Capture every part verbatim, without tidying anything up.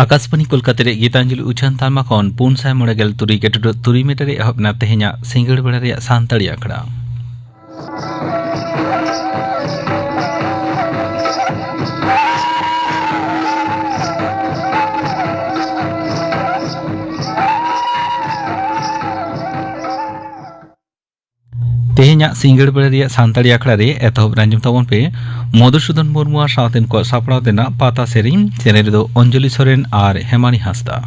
ᱟᱠᱟᱥᱵᱟᱱᱤ ᱠᱳᱞᱠᱟᱛᱟ ᱨᱮ ᱜᱤᱛᱟᱧᱡᱚᱞᱤ ᱩᱪᱷᱟᱹᱱ ᱛᱟᱞᱢᱟ ᱠᱷᱚᱱ ᱯᱩᱱ ᱥᱟᱭ ᱢᱚᱬᱮ ᱜᱮᱞ ᱛᱩᱨᱩᱭ ᱜᱮᱴᱩᱰᱩ ᱛᱩᱨᱩᱭ ᱢᱤᱴᱟᱨ ᱨᱮ ᱮᱦᱚᱵ ᱮᱱᱟ ᱛᱮᱦᱮᱧᱟᱜ ᱥᱤᱸᱜᱟᱹᱲ ᱵᱮᱲᱟ ᱨᱮᱭᱟᱜ ᱥᱟᱱᱛᱟᱲᱤ ᱟᱠᱷᱲᱟ᱾ ᱛᱮᱦᱮᱧᱟᱜ ᱥᱤᱸᱜᱟᱹᱲ ᱵᱮᱲᱟ ᱨᱮᱭᱟᱜ ᱥᱟᱱᱛᱟᱲᱤ ᱟᱠᱷᱲᱟ ᱨᱮ ᱮᱛᱚᱦᱚᱵ ᱨᱮ ᱟᱸᱡᱚᱢ ᱛᱟᱵᱚᱱ ᱯᱮ ᱢᱚᱫᱷᱩᱥᱩᱫᱚᱱ ᱢᱩᱨᱢᱩ ᱟᱨ ᱥᱟᱶᱛᱮᱱ ᱠᱚ ᱥᱟᱯᱲᱟᱣ ᱛᱮᱱᱟᱜ ᱯᱟᱛᱟ ᱥᱮᱨᱮᱧ᱾ ᱥᱮᱨᱮᱧ ᱨᱮᱫᱚ ᱚᱧᱡᱚᱞᱤ ᱥᱚᱨᱮᱱ ᱟᱨ ᱦᱮᱢᱟᱱᱤ ᱦᱟᱸᱥᱫᱟ᱾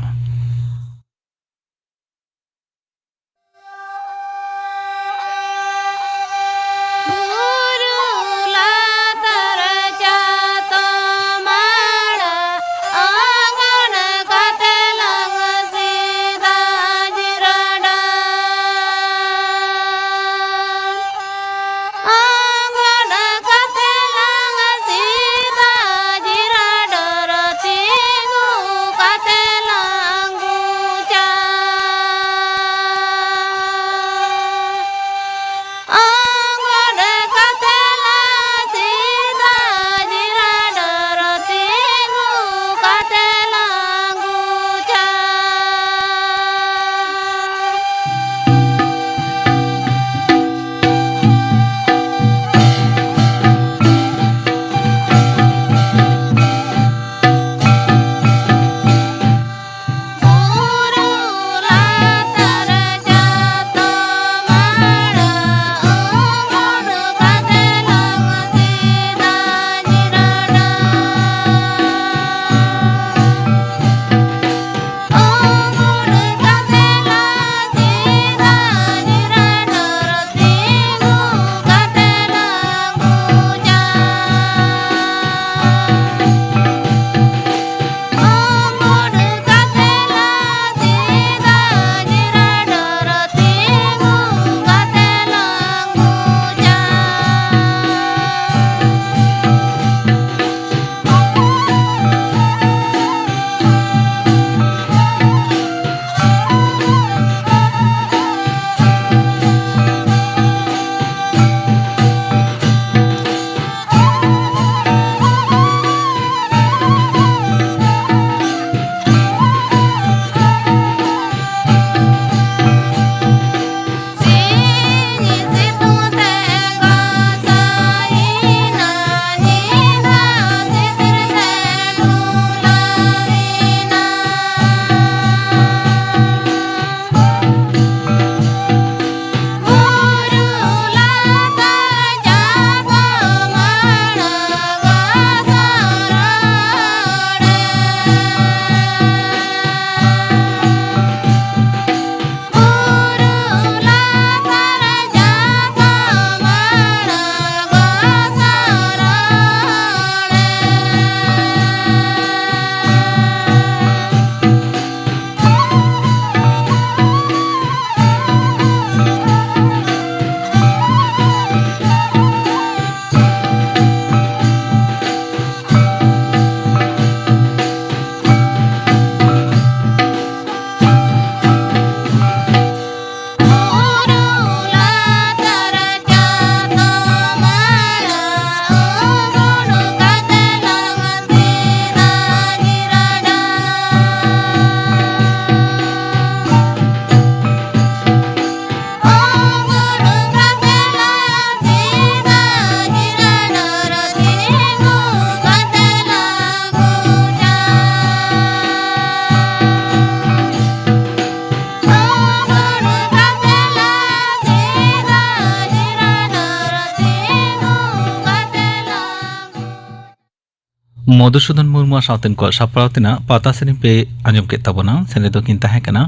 ᱢᱚᱫᱷᱩᱥᱩᱫᱚᱱ ᱢᱩᱨᱢᱩ ᱥᱟᱶᱛᱮᱱ ᱠᱚᱣᱟᱜ ᱥᱟᱯᱲᱟᱣ ᱛᱮᱱᱟᱜ ᱯᱟᱛᱟ ᱥᱮᱨᱮᱧ ᱯᱮ ᱟᱸᱡᱚᱢ ᱠᱮᱫ ᱛᱟᱵᱚᱱᱟ᱾ ᱥᱮᱞᱮᱫ ᱫᱚᱠᱤᱱ ᱛᱟᱦᱮᱸ ᱠᱟᱱᱟ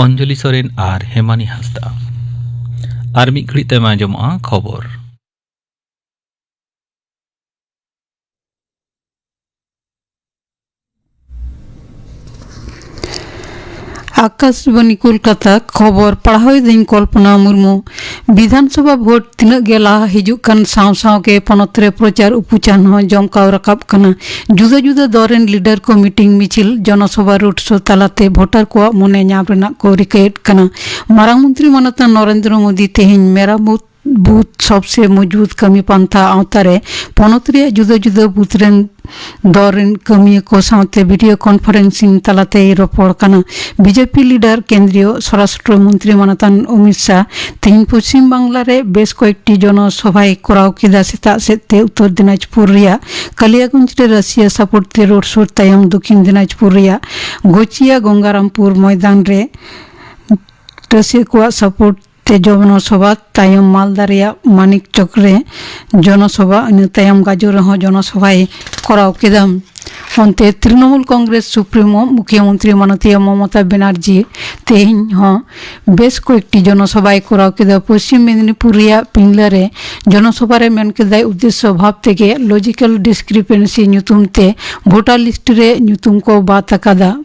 ᱚᱧᱡᱚᱞᱤ ᱥᱚᱨᱮᱱ ᱟᱨ ᱦᱮᱢᱟᱱᱤ ᱦᱟᱸᱥᱫᱟ᱾ ᱟᱨ ᱢᱤᱫ ᱜᱷᱟᱹᱲᱤᱡ ᱛᱟᱭᱚᱢ ᱟᱸᱡᱚᱢᱚᱜᱼᱟ ᱠᱷᱚᱵᱚᱨ᱾ ᱟᱠᱟᱥᱵᱟᱱᱤ ᱠᱳᱞᱠᱟᱛᱟ, ᱠᱷᱚᱵᱚᱨ ᱯᱟᱲᱦᱟᱣ ᱮᱫᱟᱹᱧ ᱠᱚᱞᱯᱚᱱᱟ ᱢᱩᱨᱢᱩ᱾ ᱵᱤᱫᱷᱟᱱ ᱥᱚᱵᱷᱟ ᱵᱷᱳᱴ ᱛᱤᱱᱟᱹᱜ ᱜᱮ ᱞᱟᱦᱟ ᱦᱤᱡᱩᱜ ᱠᱟᱱ ᱥᱟᱶ ᱥᱟᱶ ᱜᱮ ᱯᱚᱱᱚᱛ ᱨᱮ ᱯᱨᱚᱪᱟᱨ ᱩᱯᱩᱪᱟᱱ ᱦᱚᱸ ᱡᱚᱢᱠᱟᱣ ᱨᱟᱠᱟᱵ ᱠᱟᱱᱟ᱾ ᱡᱩᱫᱟᱹ ᱡᱩᱫᱟᱹ ᱫᱚᱞ ᱨᱮᱱ ᱞᱤᱰᱟᱨ ᱠᱚ ᱢᱤᱴᱤᱝ, ᱢᱤᱪᱷᱤᱞ, ᱡᱚᱱᱚᱥᱚᱵᱷᱟ, ᱨᱳᱰ ᱥᱳ ᱛᱟᱞᱟᱛᱮ ᱵᱷᱳᱴᱟᱨ ᱠᱚᱣᱟᱜ ᱢᱚᱱᱮ ᱧᱟᱢ ᱨᱮᱱᱟᱜ ᱠᱚ ᱨᱤᱠᱟᱹᱭᱮᱫ ᱠᱟᱱᱟ᱾ ᱢᱟᱨᱟᱝ ᱢᱚᱱᱛᱨᱤ ᱢᱟᱱᱚᱛᱟᱱ ᱱᱚᱨᱮᱱᱫᱨᱚ ᱢᱳᱫᱤ ᱛᱮᱦᱮᱧ ᱢᱮᱨᱟ ᱵᱩᱛᱷ ᱵᱩᱛᱷ ᱥᱚᱵᱥᱮ ᱢᱚᱡᱽᱵᱩᱛ ᱠᱟᱹᱢᱤ ᱯᱟᱱᱛᱷᱟ ᱟᱣᱛᱟ ᱨᱮ ᱯᱚᱱᱚᱛ ᱨᱮᱭᱟᱜ ᱡᱩᱫᱟᱹ ᱡᱩᱫᱟᱹ ᱵᱩᱛᱷ ᱨᱮᱱ ᱫᱚᱞ ᱨᱮᱱ ᱠᱟᱹᱢᱤᱭᱟᱹ ᱠᱚ ᱥᱟᱶᱛᱮ ᱵᱷᱤᱰᱤᱭᱳ ᱠᱚᱱᱯᱷᱟᱨᱮᱱᱥᱤᱝ ᱛᱟᱞᱟᱛᱮᱭ ᱨᱚᱯᱚᱲ ᱠᱟᱱᱟ᱾ ᱵᱤᱡᱮᱯᱤ ᱞᱤᱰᱟᱨ ᱠᱮᱱᱫᱨᱤᱭᱚ ᱥᱚᱨᱟᱥᱴᱨᱚ ᱢᱚᱱᱛᱨᱤ ᱢᱟᱱᱚᱛᱟᱱ ᱚᱢᱤᱛ ᱥᱟᱦ ᱛᱮᱦᱮᱧ ᱯᱚᱪᱷᱤᱢ ᱵᱟᱝᱞᱟ ᱨᱮ ᱵᱮᱥ ᱠᱚᱭᱮᱠᱴᱤ ᱡᱚᱱᱚ ᱥᱚᱵᱷᱟᱭ ᱠᱚᱨᱟᱣ ᱠᱮᱫᱟ᱾ ᱥᱮᱛᱟᱜ ᱥᱮᱫ ᱛᱮ ᱩᱛᱛᱚᱨ ᱫᱤᱱᱟᱡᱽᱯᱩᱨ ᱨᱮᱭᱟᱜ ᱠᱟᱞᱤᱭᱟᱜᱚᱸᱡᱽ ᱨᱮ ᱨᱟᱥᱤᱭᱟ ᱥᱟᱯᱳᱨᱴ ᱛᱮ ᱨᱳᱰ ᱥᱳ ᱛᱟᱭᱚᱢ ᱫᱚᱠᱷᱤᱱ ᱫᱤᱱᱟᱡᱽᱯᱩᱨ ᱨᱮᱭᱟᱜ ᱜᱳᱪᱤᱭᱟ ᱜᱚᱝᱜᱟᱨᱟᱢᱯᱩᱨ ᱢᱚᱭᱫᱟᱱ ᱨᱮ ᱨᱟᱹᱥᱤᱭᱟ ᱠᱚᱣᱟᱜ ᱥᱟᱯᱳᱨᱴ ᱛᱮ ᱡᱚᱱᱚᱥᱚᱵᱷᱟ ᱛᱟᱭᱚᱢ ᱢᱟᱞᱫᱟ ᱨᱮᱭᱟᱜ ᱢᱟᱱᱤᱠ ᱪᱚᱠ ᱨᱮ ᱡᱚᱱᱚᱥᱚᱵᱷᱟ, ᱤᱱᱟᱹ ᱛᱟᱭᱚᱢ ᱜᱟᱡᱚᱞ ᱨᱮᱦᱚᱸ ᱡᱚᱱᱚᱥᱚᱵᱷᱟᱭ ᱠᱚᱨᱟᱣ ᱠᱮᱫᱟ᱾ ᱚᱱᱛᱮ ᱛᱨᱤᱱᱚᱢᱩᱞ ᱠᱚᱝᱜᱨᱮᱥ ᱥᱩᱯᱨᱤᱢᱳ ᱢᱩᱠᱷᱭᱚᱢᱚᱱᱛᱨᱤ ᱢᱟᱱᱚᱛᱤᱭᱟ ᱢᱚᱢᱚᱛᱟ ᱵᱮᱱᱟᱨᱡᱤ ᱛᱮᱦᱮᱧ ᱦᱚᱸ ᱵᱮᱥ ᱠᱚᱭᱮᱠᱴᱤ ᱡᱚᱱᱚᱥᱚᱵᱷᱟᱭ ᱠᱚᱨᱟᱣ ᱠᱮᱫᱟ᱾ ᱯᱚᱥᱪᱤᱢ ᱢᱮᱫᱤᱱᱤᱯᱩᱨ ᱨᱮᱭᱟᱜ ᱯᱤᱝᱞᱟ ᱨᱮ ᱡᱚᱱᱚᱥᱚᱵᱷᱟ ᱨᱮ ᱢᱮᱱ ᱠᱮᱫᱟᱭ, ᱩᱫᱽᱫᱮᱥᱥᱚ ᱵᱷᱟᱵ ᱛᱮᱜᱮ ᱞᱚᱡᱤᱠᱟᱞ ᱰᱤᱥᱠᱨᱤᱯᱮᱱᱥᱤ ᱧᱩᱛᱩᱢ ᱛᱮ ᱵᱷᱳᱴᱟᱨ ᱞᱤᱥᱴ ᱨᱮ ᱧᱩᱛᱩᱢ ᱠᱚ ᱵᱟᱫ ᱟᱠᱟᱫᱟ᱾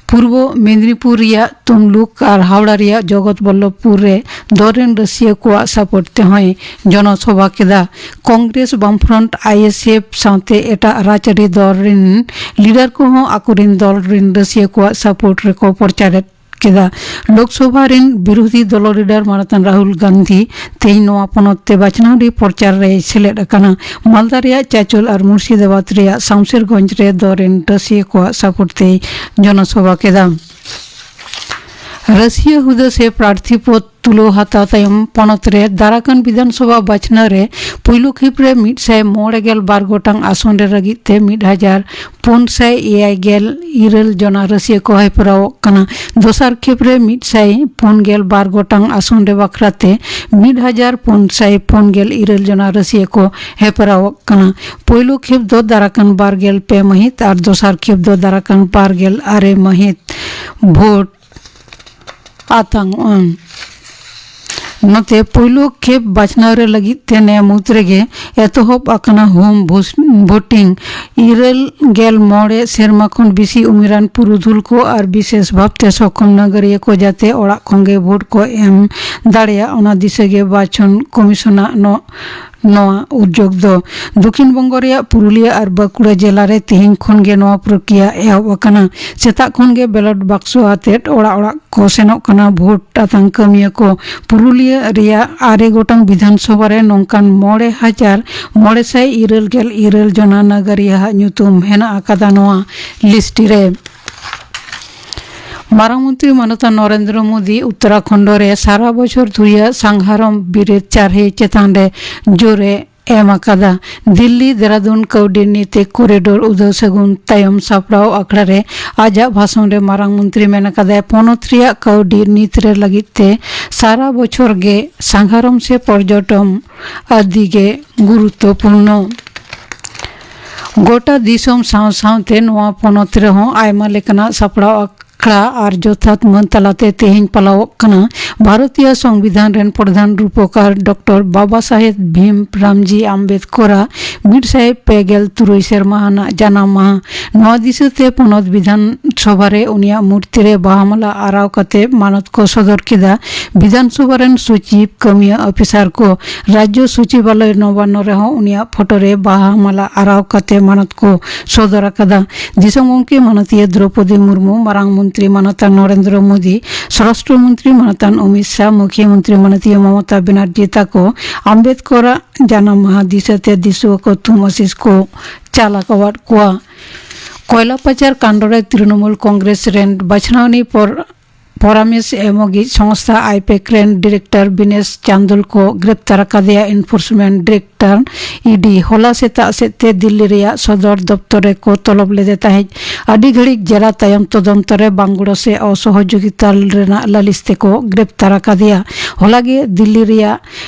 ᱯᱩᱨᱵᱚ ᱢᱮᱫᱤᱱᱤᱯᱩᱨ ᱨᱮᱭᱟᱜ ᱛᱩᱢᱞᱩᱠ ᱟᱨ ᱦᱟᱣᱲᱟ ᱨᱮᱭᱟᱜ ᱡᱚᱜᱚᱛ ᱵᱚᱞᱞᱚᱵᱷᱯᱩᱨ ᱨᱮ ᱫᱚᱞ ᱨᱮᱱ ᱨᱟᱹᱥᱤᱭᱟᱹ ᱠᱚᱣᱟᱜ ᱥᱟᱯᱳᱨᱴ ᱛᱮᱦᱚᱸᱭ ᱡᱚᱱᱚᱥᱚᱵᱷᱟ ᱠᱮᱫᱟ᱾ ᱠᱚᱝᱜᱨᱮᱥ, ᱵᱟᱢᱯᱷᱨᱚᱱᱴ, ᱟᱭᱮᱥᱮᱯᱷ ᱥᱟᱶᱛᱮ ᱮᱴᱟᱜ ᱨᱟᱡᱽᱟᱹᱨᱤ ᱫᱚᱞ ᱨᱮᱱ ᱞᱤᱰᱟᱨ ᱠᱚᱦᱚᱸ ᱟᱠᱚᱨᱮᱱ ᱫᱚᱞ ᱨᱮᱱ ᱨᱟᱹᱥᱤᱭᱟᱹ ᱠᱚᱣᱟᱜ ᱥᱟᱯᱳᱨᱴ ᱨᱮᱠᱚ ᱯᱨᱚᱪᱟᱨᱮᱫ ᱠᱮᱫᱟ᱾ ᱞᱳᱠᱥᱚᱵᱷᱟ ᱨᱮᱱ ᱵᱤᱨᱳᱫᱷᱤ ᱫᱚᱞ ᱞᱤᱰᱟᱨ ᱢᱟᱱᱚᱛᱟᱱ ᱨᱟᱦᱩᱞ ᱜᱟᱱᱫᱷᱤ ᱛᱮᱦᱮᱧ ᱱᱚᱣᱟ ᱯᱚᱱᱚᱛ ᱛᱮ ᱵᱟᱪᱷᱱᱟᱣᱰᱤ ᱯᱨᱚᱪᱟᱨ ᱨᱮᱭ ᱥᱮᱞᱮᱫ ᱟᱠᱟᱱᱟ᱾ ᱢᱟᱞᱫᱟ ᱨᱮᱭᱟᱜ ᱪᱟᱪᱚᱞ ᱟᱨ ᱢᱩᱨᱥᱤᱫᱟᱵᱟᱫᱽ ᱨᱮᱭᱟᱜ ᱥᱟᱢᱥᱮᱨᱜᱚᱸᱡᱽ ᱨᱮ ᱫᱚᱞ ᱨᱮᱱ ᱨᱟᱹᱥᱤᱭᱟᱹ ᱠᱚᱣᱟᱜ ᱥᱟᱯᱳᱨᱴ ᱛᱮᱭ ᱡᱚᱱᱚᱥᱚᱵᱷᱟ ᱠᱮᱫᱟ᱾ ᱨᱟᱹᱥᱤᱭᱟᱹ ᱦᱩᱫᱟᱹ ᱥᱮ ᱯᱨᱟᱨᱛᱷᱤ ᱯᱚᱫ ᱛᱩᱞᱟᱹᱣ ᱦᱟᱛᱟᱣ ᱛᱟᱭᱚᱢ ᱯᱚᱱᱚᱛ ᱨᱮ ᱫᱟᱨᱟᱠᱟᱱ ᱵᱤᱫᱷᱟᱱ ᱥᱚᱵᱷᱟ ᱵᱟᱪᱷᱱᱟᱣ ᱨᱮ ᱯᱩᱭᱞᱩ ᱠᱷᱮᱯ ᱨᱮ ᱢᱤᱫ ᱥᱟᱭ ᱢᱚᱬᱮ ᱜᱮᱞ ᱵᱟᱨ ᱜᱚᱴᱟᱝ ᱟᱥᱚᱱ ᱨᱮ ᱞᱟᱹᱜᱤᱫ ᱛᱮ ᱢᱤᱫ ᱦᱟᱡᱟᱨ ᱯᱩᱱ ᱥᱟᱭ ᱮᱭᱟᱭ ᱜᱮᱞ ᱤᱨᱟᱹᱞ ᱡᱚᱱᱟ ᱨᱟᱹᱥᱤᱭᱟᱹ ᱠᱚ ᱦᱮᱯᱨᱟᱣᱚᱜ ᱠᱟᱱᱟ᱾ ᱫᱚᱥᱟᱨ ᱠᱷᱮᱯ ᱨᱮ ᱢᱤᱫ ᱥᱟᱭ ᱯᱩᱱ ᱜᱮᱞ ᱵᱟᱨ ᱜᱚᱴᱟᱝ ᱟᱥᱚᱱ ᱨᱮ ᱵᱟᱠᱷᱨᱟ ᱛᱮ ᱢᱤᱫ ᱦᱟᱡᱟᱨ ᱯᱩᱱ ᱥᱟᱭ ᱯᱩᱱ ᱜᱮᱞ ᱤᱨᱟᱹᱞ ᱡᱚᱱᱟ ᱨᱟᱹᱥᱤᱭᱟᱹ ᱠᱚ ᱦᱮᱯᱨᱟᱣᱚᱜ ᱠᱟᱱᱟ᱾ ᱯᱩᱭᱞᱩ ᱠᱷᱮᱯ ᱫᱚ ᱫᱟᱨᱟᱠᱟᱱ ᱵᱟᱨ ᱜᱮᱞ ᱯᱮ ᱢᱟᱹᱦᱤᱛ ᱟᱨ ᱫᱚᱥᱟᱨ ᱠᱷᱮᱯ ᱫᱚ ᱫᱟᱨᱟᱠᱟᱱ ᱵᱟᱨ ᱜᱮᱞ ᱟᱨᱮ ᱢᱟᱹᱦᱤᱛ ᱵᱷᱳᱴ ᱟᱛᱟᱝᱚᱜᱼᱟ᱾ ᱱᱚᱛᱮ ᱯᱩᱭᱞᱩ ᱠᱷᱮᱯ ᱵᱟᱪᱷᱱᱟᱣ ᱨᱮ ᱞᱟᱹᱜᱤᱫ ᱛᱮ ᱱᱮ ᱢᱩᱫᱽ ᱨᱮᱜᱮ ᱮᱛᱚᱦᱚᱵ ᱟᱠᱟᱱᱟ ᱦᱳᱢ ᱵᱷᱳᱥ-, ᱵᱷᱳᱴᱤᱝ᱾ ᱤᱨᱟᱹᱞ ᱜᱮᱞ ᱢᱚᱬᱮ ᱥᱮᱨᱢᱟ ᱠᱷᱚᱱ ᱵᱮᱥᱤ ᱩᱢᱮᱨᱟᱱ ᱯᱩᱨᱩᱫᱷᱩᱞ ᱠᱚ ᱟᱨ ᱵᱤᱥᱮᱥ ᱵᱷᱟᱵᱽᱛᱮ ᱥᱚᱠᱷᱚᱢ ᱱᱟᱜᱟᱨᱤᱭᱟᱹ ᱠᱚ ᱡᱟᱛᱮ ᱚᱲᱟᱜ ᱠᱷᱚᱱ ᱜᱮ ᱵᱷᱳᱴ ᱠᱚ ᱮᱢ ᱫᱟᱲᱮᱭᱟᱜ, ᱚᱱᱟ ᱫᱤᱥᱟᱹ ᱜᱮ ᱵᱟᱪᱷᱚᱱ ᱠᱚᱢᱤᱥᱚᱱᱟᱜ ᱱᱚ-, ᱱᱚᱣᱟ ᱩᱫᱽᱡᱳᱜᱽ ᱫᱚ᱾ ᱫᱚᱠᱷᱤᱱ ᱵᱚᱝᱜᱚ ᱨᱮᱭᱟᱜ ᱯᱩᱨᱩᱞᱤᱭᱟᱹ ᱟᱨ ᱵᱟᱸᱠᱩᱲᱟ ᱡᱮᱞᱟ ᱨᱮ ᱛᱮᱦᱮᱧ ᱠᱷᱚᱱ ᱜᱮ ᱱᱚᱣᱟ ᱯᱨᱚᱠᱨᱤᱭᱟ ᱮᱦᱚᱵ ᱟᱠᱟᱱᱟ᱾ ᱥᱮᱛᱟᱜ ᱠᱷᱚᱱ ᱜᱮ ᱵᱮᱞᱚᱴ ᱵᱟᱠᱥᱚ ᱟᱛᱮᱫ ᱚᱲᱟᱜ ᱚᱲᱟᱜ ᱠᱚ ᱥᱮᱱᱚᱜ ᱠᱟᱱᱟ ᱵᱷᱳᱴ ᱟᱛᱟᱝ ᱠᱟᱹᱢᱤᱭᱟᱹ ᱠᱚ᱾ ᱯᱩᱨᱩᱞᱤᱭᱟᱹ ᱨᱮᱭᱟᱜ ᱟᱨᱮ ᱜᱚᱴᱟᱝ ᱵᱤᱫᱷᱟᱱ ᱥᱚᱵᱷᱟ ᱨᱮ ᱱᱚᱝᱠᱟᱱ ᱢᱚᱬᱮ ᱦᱟᱡᱟᱨ ᱢᱚᱬᱮ ᱥᱟᱭ ᱤᱨᱟᱹᱞ ᱜᱮᱞ ᱤᱨᱟᱹᱞ ᱡᱚᱱᱟ ᱱᱟᱜᱟᱨᱤᱭᱟᱹ ᱟᱜ ᱧᱩᱛᱩᱢ ᱦᱮᱱᱟᱜ ᱟᱠᱟᱫᱟ ᱱᱚᱣᱟ ᱞᱤᱥᱴ ᱨᱮ᱾ ᱢᱟᱨᱟᱝ ᱢᱚᱱᱛᱨᱤ ᱢᱟᱱᱚᱛᱟᱱ ᱱᱚᱨᱮᱱᱫᱨᱚ ᱢᱳᱫᱤ ᱩᱛᱛᱚᱨᱟᱠᱷᱚᱸᱰ ᱨᱮ ᱥᱟᱨᱟ ᱵᱚᱪᱷᱚᱨ ᱫᱷᱩᱨᱤᱭᱟᱹ ᱥᱟᱸᱜᱷᱟᱨᱚᱢ ᱵᱤᱨᱤᱫ ᱪᱟᱨᱦᱤ ᱪᱮᱛᱟᱱ ᱨᱮ ᱡᱳᱨᱮ ᱮᱢ ᱟᱠᱟᱫᱟ᱾ ᱫᱤᱞᱞᱤ ᱫᱮᱨᱟᱫᱩᱱ ᱠᱟᱹᱣᱰᱤ ᱱᱤᱛᱤ ᱠᱚᱨᱤᱰᱳᱨ ᱩᱫᱟᱹᱣ ᱥᱟᱹᱜᱩᱱ ᱛᱟᱭᱚᱢ ᱥᱟᱯᱲᱟᱣ ᱟᱠᱷᱲᱟ ᱨᱮ ᱟᱡᱟᱜ ᱵᱷᱟᱥᱚᱱ ᱨᱮ ᱢᱟᱨᱟᱝ ᱢᱚᱱᱛᱨᱤ ᱢᱮᱱ ᱟᱠᱟᱫᱟᱭ, ᱯᱚᱱᱚᱛ ᱨᱮᱭᱟᱜ ᱠᱟᱹᱣᱰᱤ ᱱᱤᱛ ᱨᱮ ᱞᱟᱹᱜᱤᱫ ᱛᱮ ᱥᱟᱨᱟ ᱵᱚᱪᱷᱚᱨ ᱜᱮ ᱥᱟᱸᱜᱷᱟᱨᱚᱢ ᱥᱮ ᱯᱚᱨᱡᱚᱴᱚᱱ ᱟᱹᱰᱤ ᱜᱮ ᱜᱩᱨᱩᱛᱛᱚᱯᱩᱨᱱᱚ᱾ ᱜᱚᱴᱟ ᱫᱤᱥᱚᱢ ᱥᱟᱶ ᱥᱟᱶᱛᱮ ᱱᱚᱣᱟ ᱯᱚᱱᱚᱛ ᱨᱮᱦᱚᱸ ᱟᱭᱢᱟ ᱞᱮᱠᱟᱱᱟᱜ ᱥᱟᱯᱲᱟᱣ ᱟᱠᱷᱲᱟ ᱟᱨ ᱡᱚᱛᱷᱟᱛ ᱢᱟᱹᱱ ᱛᱟᱞᱟᱛᱮ ᱛᱮᱦᱮᱧ ᱯᱟᱞᱟᱣᱚᱜ ᱠᱟᱱᱟ᱾ ᱵᱷᱟᱨᱚᱛᱤᱭᱚ ᱥᱚᱝᱵᱤᱫᱷᱟᱱ ᱨᱮᱱ ᱯᱨᱚᱫᱷᱟᱱ ᱨᱩᱯᱚᱠᱟᱨ ᱰᱚᱠᱴᱚᱨ ᱵᱟᱵᱟ ᱥᱟᱦᱮᱵᱽ ᱵᱷᱤᱢ ᱨᱟᱢᱡᱤ ᱟᱢᱵᱮᱫᱠᱚᱨᱟᱜ ᱢᱤᱫ ᱥᱟᱭ ᱯᱮ ᱜᱮᱞ ᱛᱩᱨᱩᱭ ᱥᱮᱨᱢᱟ ᱟᱱᱟᱜ ᱡᱟᱱᱟᱢ ᱢᱟᱦᱟ᱾ ᱱᱚᱣᱟ ᱫᱤᱥᱟᱹᱛᱮ ᱯᱚᱱᱚᱛ ᱵᱤᱫᱷᱟᱱ ᱥᱚᱵᱷᱟ ᱨᱮ ᱩᱱᱤᱭᱟᱜ ᱢᱩᱨᱛᱤ ᱨᱮ ᱵᱟᱦᱟ ᱢᱟᱞᱟ ᱟᱨᱟᱣ ᱠᱟᱛᱮ ᱢᱟᱱᱚᱛ ᱠᱚ ᱥᱚᱫᱚᱨ ᱠᱮᱫᱟ᱾ ᱵᱤᱫᱷᱟᱱ ᱥᱚᱵᱷᱟ ᱨᱮᱱ ᱥᱚᱪᱤᱵᱽ, ᱠᱟᱹᱢᱤᱭᱟᱹ ᱚᱯᱷᱤᱥᱟᱨ ᱠᱚ ᱨᱟᱡᱽᱡᱚ ᱥᱚᱪᱤᱵᱟᱞᱚᱭ ᱱᱚᱵᱟᱱᱱᱚ ᱨᱮᱦᱚᱸ ᱩᱱᱤᱭᱟᱜ ᱯᱷᱳᱴᱳ ᱨᱮ ᱵᱟᱦᱟ ᱢᱟᱞᱟ ᱟᱨᱟᱣ ᱠᱟᱛᱮ ᱢᱟᱱᱚᱛ ᱠᱚ ᱥᱚᱫᱚᱨ ᱟᱠᱟᱫᱟ᱾ ᱫᱤᱥᱚᱢ ᱜᱚᱢᱠᱮ ᱢᱟᱱᱚᱛᱤᱭᱟᱹ ᱫᱨᱚᱯᱚᱫᱤ ᱢᱩᱨᱢᱩ, ᱢᱟᱨᱟᱝ ᱢᱚᱱᱛᱨᱤ ᱢᱟᱱᱚᱛᱟᱱ ᱱᱚᱨᱮᱱᱫᱨᱚ ᱢᱳᱫᱤ, ᱥᱚᱨᱟᱥᱴᱨᱚ ᱢᱚᱱᱛᱨᱤ ᱢᱟᱱᱚᱛᱟᱱ ᱚᱢᱤᱛ ᱥᱟᱦ, ᱢᱩᱠᱷᱭᱟᱹ ᱢᱚᱱᱛᱨᱤ ᱢᱟᱱᱚᱛᱤᱭᱟᱹ ᱢᱚᱢᱚᱛᱟ ᱵᱮᱱᱟᱨᱡᱤ ᱛᱟᱠᱚ ᱟᱢᱵᱮᱫᱠᱚᱨᱟᱜ ᱡᱟᱱᱟᱢ ᱢᱟᱦᱟ ᱫᱤᱥᱟᱹᱛᱮ ᱫᱤᱥᱩᱣᱟᱹ ᱠᱚ ᱛᱷᱩᱢ ᱟᱥᱤᱥ ᱠᱚ ᱪᱟᱞ ᱟᱠᱟᱣᱟᱫ ᱠᱚᱣᱟ᱾ ᱠᱚᱭᱞᱟ ᱯᱟᱪᱟᱨ ᱠᱟᱱᱰ ᱨᱮ ᱛᱨᱤᱱᱚᱢᱩᱞ ᱠᱚᱝᱜᱨᱮᱥ ᱨᱮᱱ ᱵᱟᱪᱷᱱᱟᱣᱱᱤ ᱯᱚᱨ-, ᱯᱚᱨᱟᱢᱮᱥ ᱮᱢᱚᱜᱤᱡ ᱥᱚᱝᱥᱛᱷᱟ ᱟᱭᱯᱮᱠ ᱨᱮᱱ ᱰᱤᱨᱮᱠᱴᱚᱨ ᱵᱤᱱᱮᱥ ᱪᱟᱱᱫᱩᱞ ᱠᱚ ᱜᱨᱮᱯᱛᱟᱨ ᱟᱠᱟᱫᱮᱭᱟ ᱮᱱᱯᱷᱳᱨᱥᱢᱮᱱᱴ ᱰᱤᱨᱮᱠᱴᱚᱨ, ᱤᱰᱤ᱾ ᱦᱚᱞᱟ ᱥᱮᱛᱟᱜ ᱥᱮᱫ ᱛᱮ ᱫᱤᱞᱞᱤ ᱨᱮᱭᱟᱜ ᱥᱚᱫᱚᱨ ᱫᱚᱯᱛᱚᱨ ᱨᱮᱠᱚ ᱛᱚᱞᱚᱵ ᱞᱮᱫᱮ ᱛᱟᱦᱮᱸᱫ᱾ ᱟᱹᱰᱤ ᱜᱷᱟᱹᱲᱤᱡ ᱡᱮᱨᱟ ᱛᱟᱭᱚᱢ ᱛᱚᱫᱚᱱᱛᱚ ᱨᱮ ᱵᱟᱝᱜᱚᱲᱚ ᱥᱮ ᱚᱥᱚᱦᱚᱡᱳᱜᱤᱛᱟ ᱨᱮᱱᱟᱜ ᱞᱟᱹᱞᱤᱥ ᱛᱮᱠᱚ ᱜᱨᱮᱯᱛᱟᱨ ᱟᱠᱟᱫᱮᱭᱟ᱾ ᱦᱚᱞᱟ ᱜᱮ ᱫᱤᱞᱞᱤ ᱨᱮᱭᱟᱜ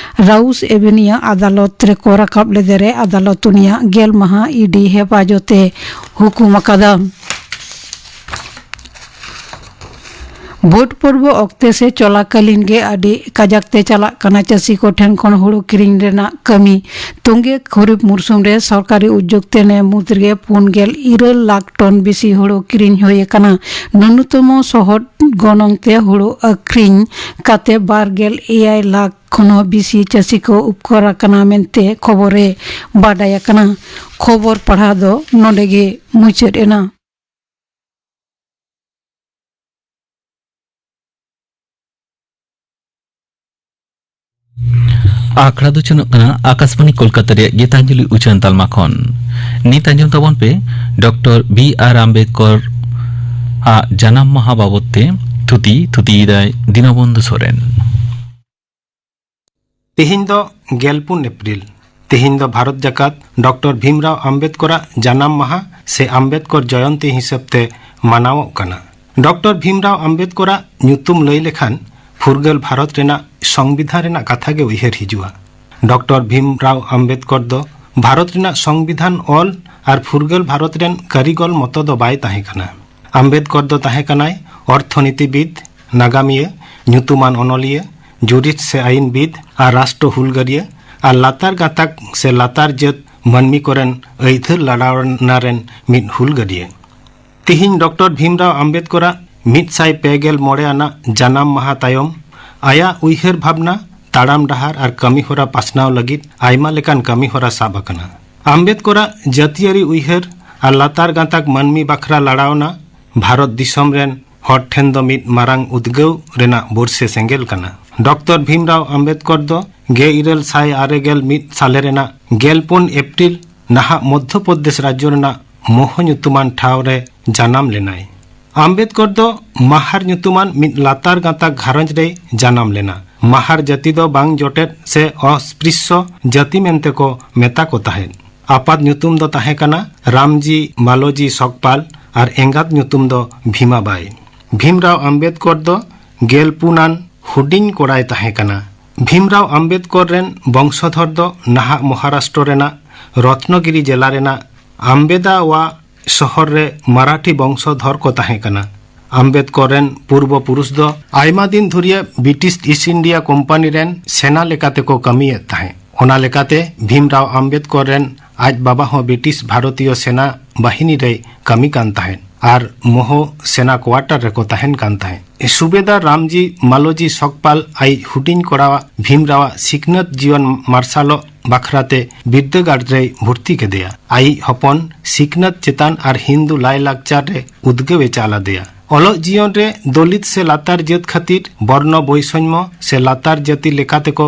ᱨᱟᱣᱩᱥ ᱮᱵᱷᱮᱱᱤᱭᱩ ᱟᱫᱟᱞᱚᱛ ᱨᱮᱠᱚ ᱨᱟᱠᱟᱵ ᱞᱮᱫᱮ ᱨᱮ ᱟᱫᱟᱞᱚᱛ ᱩᱱᱤᱭᱟᱜ ᱜᱮᱞ ᱢᱟᱦᱟ ᱤᱰᱤ ᱦᱮᱯᱷᱟᱡᱚᱛ ᱮ ᱦᱩᱠᱩᱢ ᱟᱠᱟᱫᱟ᱾ ᱵᱷᱳᱴ ᱯᱚᱨᱵᱚ ᱚᱠᱛᱮ ᱥᱮ ᱪᱚᱞᱟᱠᱟᱞᱤᱱ ᱜᱮ ᱟᱹᱰᱤ ᱠᱟᱡᱟᱠ ᱛᱮ ᱪᱟᱞᱟᱜ ᱠᱟᱱᱟ ᱪᱟᱹᱥᱤ ᱠᱚ ᱴᱷᱮᱱ ᱠᱷᱚᱱ ᱦᱩᱲᱩ ᱠᱤᱨᱤᱧ ᱨᱮᱱᱟᱜ ᱠᱟᱹᱢᱤ᱾ ᱛᱚᱝᱜᱮ ᱠᱷᱚᱨᱤᱯ ᱢᱩᱨᱥᱩᱢ ᱨᱮ ᱥᱚᱨᱠᱟᱨᱤ ᱩᱫᱽᱡᱳᱜᱽ ᱛᱮ ᱱᱮ ᱢᱩᱫᱽ ᱨᱮᱜᱮ ᱯᱩᱱ ᱜᱮᱞ ᱤᱨᱟᱹᱞ ᱞᱟᱠᱷ ᱴᱚᱱ ᱵᱮᱥᱤ ᱦᱩᱲᱩ ᱠᱤᱨᱤᱧ ᱦᱩᱭ ᱟᱠᱟᱱᱟ᱾ ᱱᱩᱱᱩᱛᱚᱢᱚ ᱥᱚᱦᱚᱫ ᱜᱚᱱᱚᱝ ᱛᱮ ᱦᱩᱲᱩ ᱟᱹᱠᱷᱨᱤᱧ ᱠᱟᱛᱮ ᱵᱟᱨ ᱜᱮᱞ ᱮᱭᱟᱭ ᱞᱟᱠᱷ ᱠᱷᱚᱱ ᱦᱚᱸ ᱵᱮᱥᱤ ᱪᱟᱹᱥᱤ ᱠᱚ ᱩᱯᱠᱟᱨ ᱟᱠᱟᱱᱟ ᱢᱮᱱᱛᱮ ᱠᱷᱚᱵᱚᱨ ᱨᱮ ᱵᱟᱰᱟᱭ ᱟᱠᱟᱱᱟ᱾ ᱠᱷᱚᱵᱚᱨ ᱯᱟᱲᱦᱟᱣ ᱫᱚ ᱱᱚᱰᱮ ᱜᱮ ᱢᱩᱪᱟᱹᱫ ᱮᱱᱟ᱾ ᱟᱠᱷᱲᱟ ᱫᱚ ᱪᱚᱱᱚᱜ ᱠᱟᱱᱟ ᱟᱠᱟᱥᱵᱟᱬᱤ ᱠᱳᱞᱠᱟᱛᱟ ᱨᱮᱭᱟᱜ ᱜᱤᱛᱟᱧᱡᱚᱞᱤ ᱩᱪᱷᱟᱹᱱ ᱛᱟᱞᱢᱟ ᱠᱷᱚᱱ᱾ ᱱᱤᱛ ᱟᱸᱡᱚᱢ ᱛᱟᱵᱚᱱ ᱯᱮ ᱰᱚᱠᱴᱚᱨ ᱵᱤ ᱟᱨ ᱟᱢᱵᱮᱫᱠᱚᱨ ᱟᱜ ᱡᱟᱱᱟᱢ ᱢᱟᱦᱟ ᱵᱟᱵᱚᱛ ᱛᱮ ᱛᱷᱩᱛᱤ, ᱛᱷᱩᱛᱤᱭᱮᱫᱟᱭ ᱫᱤᱱᱚᱵᱚᱱᱫᱷᱩ ᱥᱚᱨᱮᱱ᱾ ᱛᱤᱦᱤᱧ ᱫᱚ ᱜᱮᱞᱯᱩᱱ ᱮᱯᱨᱤᱞ᱾ ᱛᱤᱦᱤᱧ ᱫᱚ ᱵᱷᱟᱨᱚᱛ ᱡᱟᱠᱟᱛ ᱰᱚᱠᱴᱚᱨ ᱵᱷᱤᱢᱨᱟᱣ ᱟᱢᱵᱮᱫᱠᱚᱨᱟᱜ ᱡᱟᱱᱟᱢ ᱢᱟᱦᱟ ᱥᱮ ᱟᱢᱵᱮᱫᱠᱚᱨ ᱡᱚᱭᱚᱱᱛᱤ ᱦᱤᱥᱟᱹᱵ ᱛᱮ ᱢᱟᱱᱟᱣᱚᱜ ᱠᱟᱱᱟ᱾ ᱰᱚᱠᱴᱚᱨ ᱵᱷᱤᱢᱨᱟᱣ ᱟᱢᱵᱮᱫᱠᱚᱨᱟᱜ ᱧᱩᱛᱩᱢ ᱞᱟᱹᱭ ᱞᱮᱠᱷᱟᱱ ᱯᱷᱩᱨᱜᱟᱹᱞ ᱵᱷᱟᱨᱚᱛ ᱨᱮᱱᱟᱜ ᱥᱚᱝᱵᱤᱫᱷᱟᱱ ᱨᱮᱱᱟᱜ ᱠᱟᱛᱷᱟ ᱜᱮ ᱩᱭᱦᱟᱹᱨ ᱦᱤᱡᱩᱜᱼᱟ᱾ ᱰᱚᱠᱴᱚᱨ ᱵᱷᱤᱢᱨᱟᱣ ᱟᱢᱵᱮᱫᱠᱚᱨ ᱫᱚ ᱵᱷᱟᱨᱚᱛ ᱨᱮᱱᱟᱜ ᱥᱚᱝᱵᱤᱫᱷᱟᱱ ᱚᱞ ᱟᱨ ᱯᱷᱩᱨᱜᱟᱹᱞ ᱵᱷᱟᱨᱚᱛ ᱨᱮᱱ ᱠᱟᱹᱨᱤᱜᱚᱞ ᱢᱚᱛᱚ ᱫᱚ ᱵᱟᱭ ᱛᱟᱦᱮᱸ ᱠᱟᱱᱟ᱾ ᱟᱢᱵᱮᱫᱠᱚᱨ ᱫᱚ ᱛᱟᱦᱮᱸ ᱠᱟᱱᱟᱭ ᱚᱨᱛᱷᱚᱱᱤᱛᱤᱵᱤᱫ, ᱱᱟᱜᱟᱢᱤᱭᱟᱹ, ᱧᱩᱛᱩᱢᱟᱱ ᱚᱱᱚᱞᱤᱭᱟᱹ, ᱡᱩᱨᱤᱥᱴ ᱥᱮ ᱟᱹᱭᱤᱱᱵᱤᱫ ᱟᱨ ᱨᱟᱥᱴᱨᱚ ᱦᱩᱞᱜᱟᱹᱨᱤᱭᱟᱹ ᱟᱨ ᱞᱟᱛᱟᱨ ᱜᱟᱛᱟᱠ ᱥᱮ ᱞᱟᱛᱟᱨ ᱡᱟᱹᱛ ᱢᱟᱹᱱᱢᱤ ᱠᱚᱨᱮᱱ ᱟᱹᱭᱫᱟᱹᱨ ᱞᱟᱲᱟᱣᱱᱟ ᱨᱮᱱ ᱢᱤᱫ ᱦᱩᱞᱜᱟᱹᱨᱤᱭᱟᱹ᱾ ᱛᱤᱦᱤᱧ ᱰᱚᱠᱴᱚᱨ ᱵᱷᱤᱢᱨᱟᱣ ᱟᱢᱵᱮᱫᱠᱚᱨᱟᱜ ᱢᱤᱫ ᱥᱟᱭ ᱯᱮ ᱜᱮᱞ ᱢᱚᱬᱮ ᱟᱱᱟᱜ ᱡᱟᱱᱟᱢ ᱢᱟᱦᱟ ᱛᱟᱭᱚᱢ ᱟᱭᱟᱜ ᱩᱭᱦᱟᱹᱨ ᱵᱷᱟᱵᱽᱱᱟ, ᱛᱟᱲᱟᱢ ᱰᱟᱦᱟᱨ ᱟᱨ ᱠᱟᱹᱢᱤ ᱦᱚᱨᱟ ᱯᱟᱥᱱᱟᱣ ᱞᱟᱹᱜᱤᱫ ᱟᱭᱢᱟ ᱞᱮᱠᱟᱱ ᱠᱟᱹᱢᱤ ᱦᱚᱨᱟ ᱥᱟᱵ ᱟᱠᱟᱱᱟ᱾ ᱟᱢᱵᱮᱫᱠᱚᱨᱟᱜ ᱡᱟᱹᱛᱤᱭᱟᱹᱨᱤ ᱩᱭᱦᱟᱹᱨ ᱟᱨ ᱞᱟᱛᱟᱨ ᱜᱟᱛᱟᱠ ᱢᱟᱹᱱᱢᱤ ᱵᱟᱠᱷᱨᱟ ᱞᱟᱲᱟᱣᱱᱟ ᱵᱷᱟᱨᱚᱛ ᱫᱤᱥᱚᱢ ᱨᱮᱱ ᱦᱚᱲ ᱴᱷᱮᱱ ᱫᱚ ᱢᱤᱫ ᱢᱟᱨᱟᱝ ᱩᱫᱽᱜᱟᱹᱣ ᱨᱮᱱᱟᱜ ᱵᱚᱨᱥᱮ ᱥᱮᱸᱜᱮᱞ ᱠᱟᱱᱟ᱾ ᱰᱚᱠᱴᱚᱨ ᱵᱷᱤᱢᱨᱟᱣ ᱟᱢᱵᱮᱫᱠᱚᱨ ᱫᱚ ᱜᱮᱞ ᱤᱨᱟᱹᱞ ᱥᱟᱭ ᱟᱨᱮ ᱜᱮᱞ ᱢᱤᱫ ᱥᱟᱞᱮ ᱨᱮᱱᱟᱜ ᱜᱮᱞ ᱯᱩᱱ ᱮᱯᱨᱤᱞ ᱱᱟᱦᱟᱜ ᱢᱚᱫᱽᱫᱷᱚ ᱯᱨᱚᱫᱮᱥ ᱨᱟᱡᱽᱡᱚ ᱨᱮᱱᱟᱜ ᱢᱚᱦᱚ ᱧᱩᱛᱩᱢᱟᱱ ᱴᱷᱟᱶ ᱨᱮ ᱡᱟᱱᱟᱢ ᱞᱮᱱᱟᱭ᱾ ᱟᱢᱵᱮᱫᱽᱠᱚᱨ ᱫᱚ ᱢᱟᱦᱟᱨ ᱧᱩᱛᱩᱢᱟᱱ ᱢᱤᱫ ᱞᱟᱛᱟᱨ ᱜᱟᱸᱛᱟᱠ ᱜᱷᱟᱨᱚᱸᱡᱽ ᱨᱮᱭ ᱡᱟᱱᱟᱢ ᱞᱮᱱᱟ᱾ ᱢᱟᱦᱟᱨ ᱡᱟᱹᱛᱤ ᱫᱚ ᱵᱟᱝ ᱡᱚᱴᱮᱫ ᱥᱮ ᱚᱥᱯᱨᱤᱥᱥᱚ ᱡᱟᱹᱛᱤ ᱢᱮᱱᱛᱮ ᱠᱚ ᱢᱮᱛᱟ ᱠᱚ ᱛᱟᱦᱮᱸᱫ᱾ ᱟᱯᱟᱛ ᱧᱩᱛᱩᱢ ᱫᱚ ᱛᱟᱦᱮᱸ ᱠᱟᱱᱟ ᱨᱟᱢᱡᱤ ᱢᱟᱞᱚᱡᱤ ᱥᱚᱠᱯᱟᱞ ᱟᱨ ᱮᱸᱜᱟᱛ ᱧᱩᱛᱩᱢ ᱫᱚ ᱵᱷᱤᱢᱟᱵᱟᱭ᱾ ᱵᱷᱤᱢᱨᱟᱣ ᱟᱢᱵᱮᱫᱽᱠᱚᱨ ᱫᱚ ᱜᱮᱞ ᱯᱩᱱᱟᱱ ᱦᱩᱰᱤᱧ ᱠᱚᱲᱟᱭ ᱛᱟᱦᱮᱸ ᱠᱟᱱᱟ᱾ ᱵᱷᱤᱢᱨᱟᱣ ᱟᱢᱵᱮᱫᱽᱠᱚᱨ ᱨᱮᱱ ᱵᱚᱝᱥᱚᱫᱷᱚᱨ ᱫᱚ ᱱᱟᱦᱟᱜ ᱢᱚᱦᱟᱨᱟᱥᱴᱨᱚ ᱨᱮᱱᱟᱜ ᱨᱚᱛᱱᱚᱜᱤᱨᱤ ᱡᱮᱞᱟ ᱨᱮᱱᱟᱜ ᱟᱢᱵᱮᱫᱟᱣᱟ ᱥᱚᱦᱚᱨ ᱨᱮ ᱢᱟᱨᱟᱴᱷᱤ ᱵᱚᱝᱥᱚᱫᱷᱚᱨ ᱠᱚ ᱛᱟᱦᱮᱸ ᱠᱟᱱᱟ᱾ ᱟᱢᱵᱮᱫᱽᱠᱚᱨ ᱨᱮᱱ ᱯᱩᱨᱵᱚ ᱯᱩᱨᱩᱥ ᱫᱚ ᱟᱭᱢᱟ ᱫᱤᱱ ᱫᱷᱩᱨᱤᱭᱟᱹ ᱵᱨᱤᱴᱤᱥ ᱤᱥᱴ ᱤᱱᱰᱤᱭᱟ ᱠᱳᱢᱯᱟᱱᱤ ᱨᱮᱱ ᱥᱮᱱᱟ ᱞᱮᱠᱟᱛᱮ ᱠᱚ ᱠᱟᱹᱢᱤᱭᱮᱫ ᱛᱟᱦᱮᱸᱫ᱾ ᱚᱱᱟ ᱞᱮᱠᱟᱛᱮ ᱵᱷᱤᱢᱨᱟᱣ ᱟᱢᱵᱮᱫᱽᱠᱚᱨ ᱨᱮᱱ ᱟᱡ ᱵᱟᱵᱟ ᱦᱚᱸ ᱵᱨᱤᱴᱤᱥ ᱵᱷᱟᱨᱚᱛᱤᱭᱚ ᱥᱮᱱᱟ ᱵᱟᱦᱤᱱᱤ ᱨᱮᱭ ᱠᱟᱹᱢᱤ ᱠᱟᱱ ᱛᱟᱦᱮᱸᱫ ᱟᱨ ᱢᱚᱦᱚ ᱥᱮᱱᱟ ᱠᱚᱣᱟᱴᱟᱨ ᱨᱮᱠᱚ ᱛᱟᱦᱮᱱ ᱠᱟᱱ ᱛᱟᱦᱮᱸᱫ᱾ ᱥᱩᱵᱮᱫᱟᱨ ᱨᱟᱢᱡᱤ ᱢᱟᱞᱚᱡᱤ ᱥᱚᱠᱯᱟᱞ ᱟᱡ ᱦᱩᱰᱤᱧ ᱠᱚᱲᱟᱣᱟᱜ ᱵᱷᱤᱢᱨᱟᱣᱟᱜ ᱥᱤᱠᱷᱱᱟᱹᱛ ᱡᱤᱭᱚᱱ ᱢᱟᱨᱥᱟᱞᱚᱜ ᱵᱟᱠᱷᱨᱟᱛᱮ ᱵᱤᱨᱫᱟᱹᱜᱟᱲ ᱨᱮᱭ ᱵᱷᱚᱨᱛᱤ ᱠᱮᱫᱮᱭᱟ᱾ ᱟᱭᱤᱡ ᱦᱚᱯᱚᱱ ᱥᱤᱠᱷᱱᱟᱹᱛ ᱪᱮᱛᱟᱱ ᱟᱨ ᱦᱤᱱᱫᱩ ᱞᱟᱭᱼᱞᱟᱠᱪᱟᱨ ᱨᱮ ᱩᱫᱽᱜᱟᱹᱣ ᱮ ᱪᱟᱞ ᱟᱫᱮᱭᱟ᱾ ᱚᱞᱚᱜ ᱡᱤᱭᱚᱱ ᱨᱮ ᱫᱚᱞᱤᱛ ᱥᱮ ᱞᱟᱛᱟᱨ ᱡᱟᱹᱛ ᱠᱷᱟᱹᱛᱤᱨ ᱵᱚᱨᱱᱚ ᱵᱳᱭᱥᱚᱱᱭᱚ ᱥᱮ ᱞᱟᱛᱟᱨ ᱡᱟᱹᱛᱤ ᱞᱮᱠᱟᱛᱮ ᱠᱚ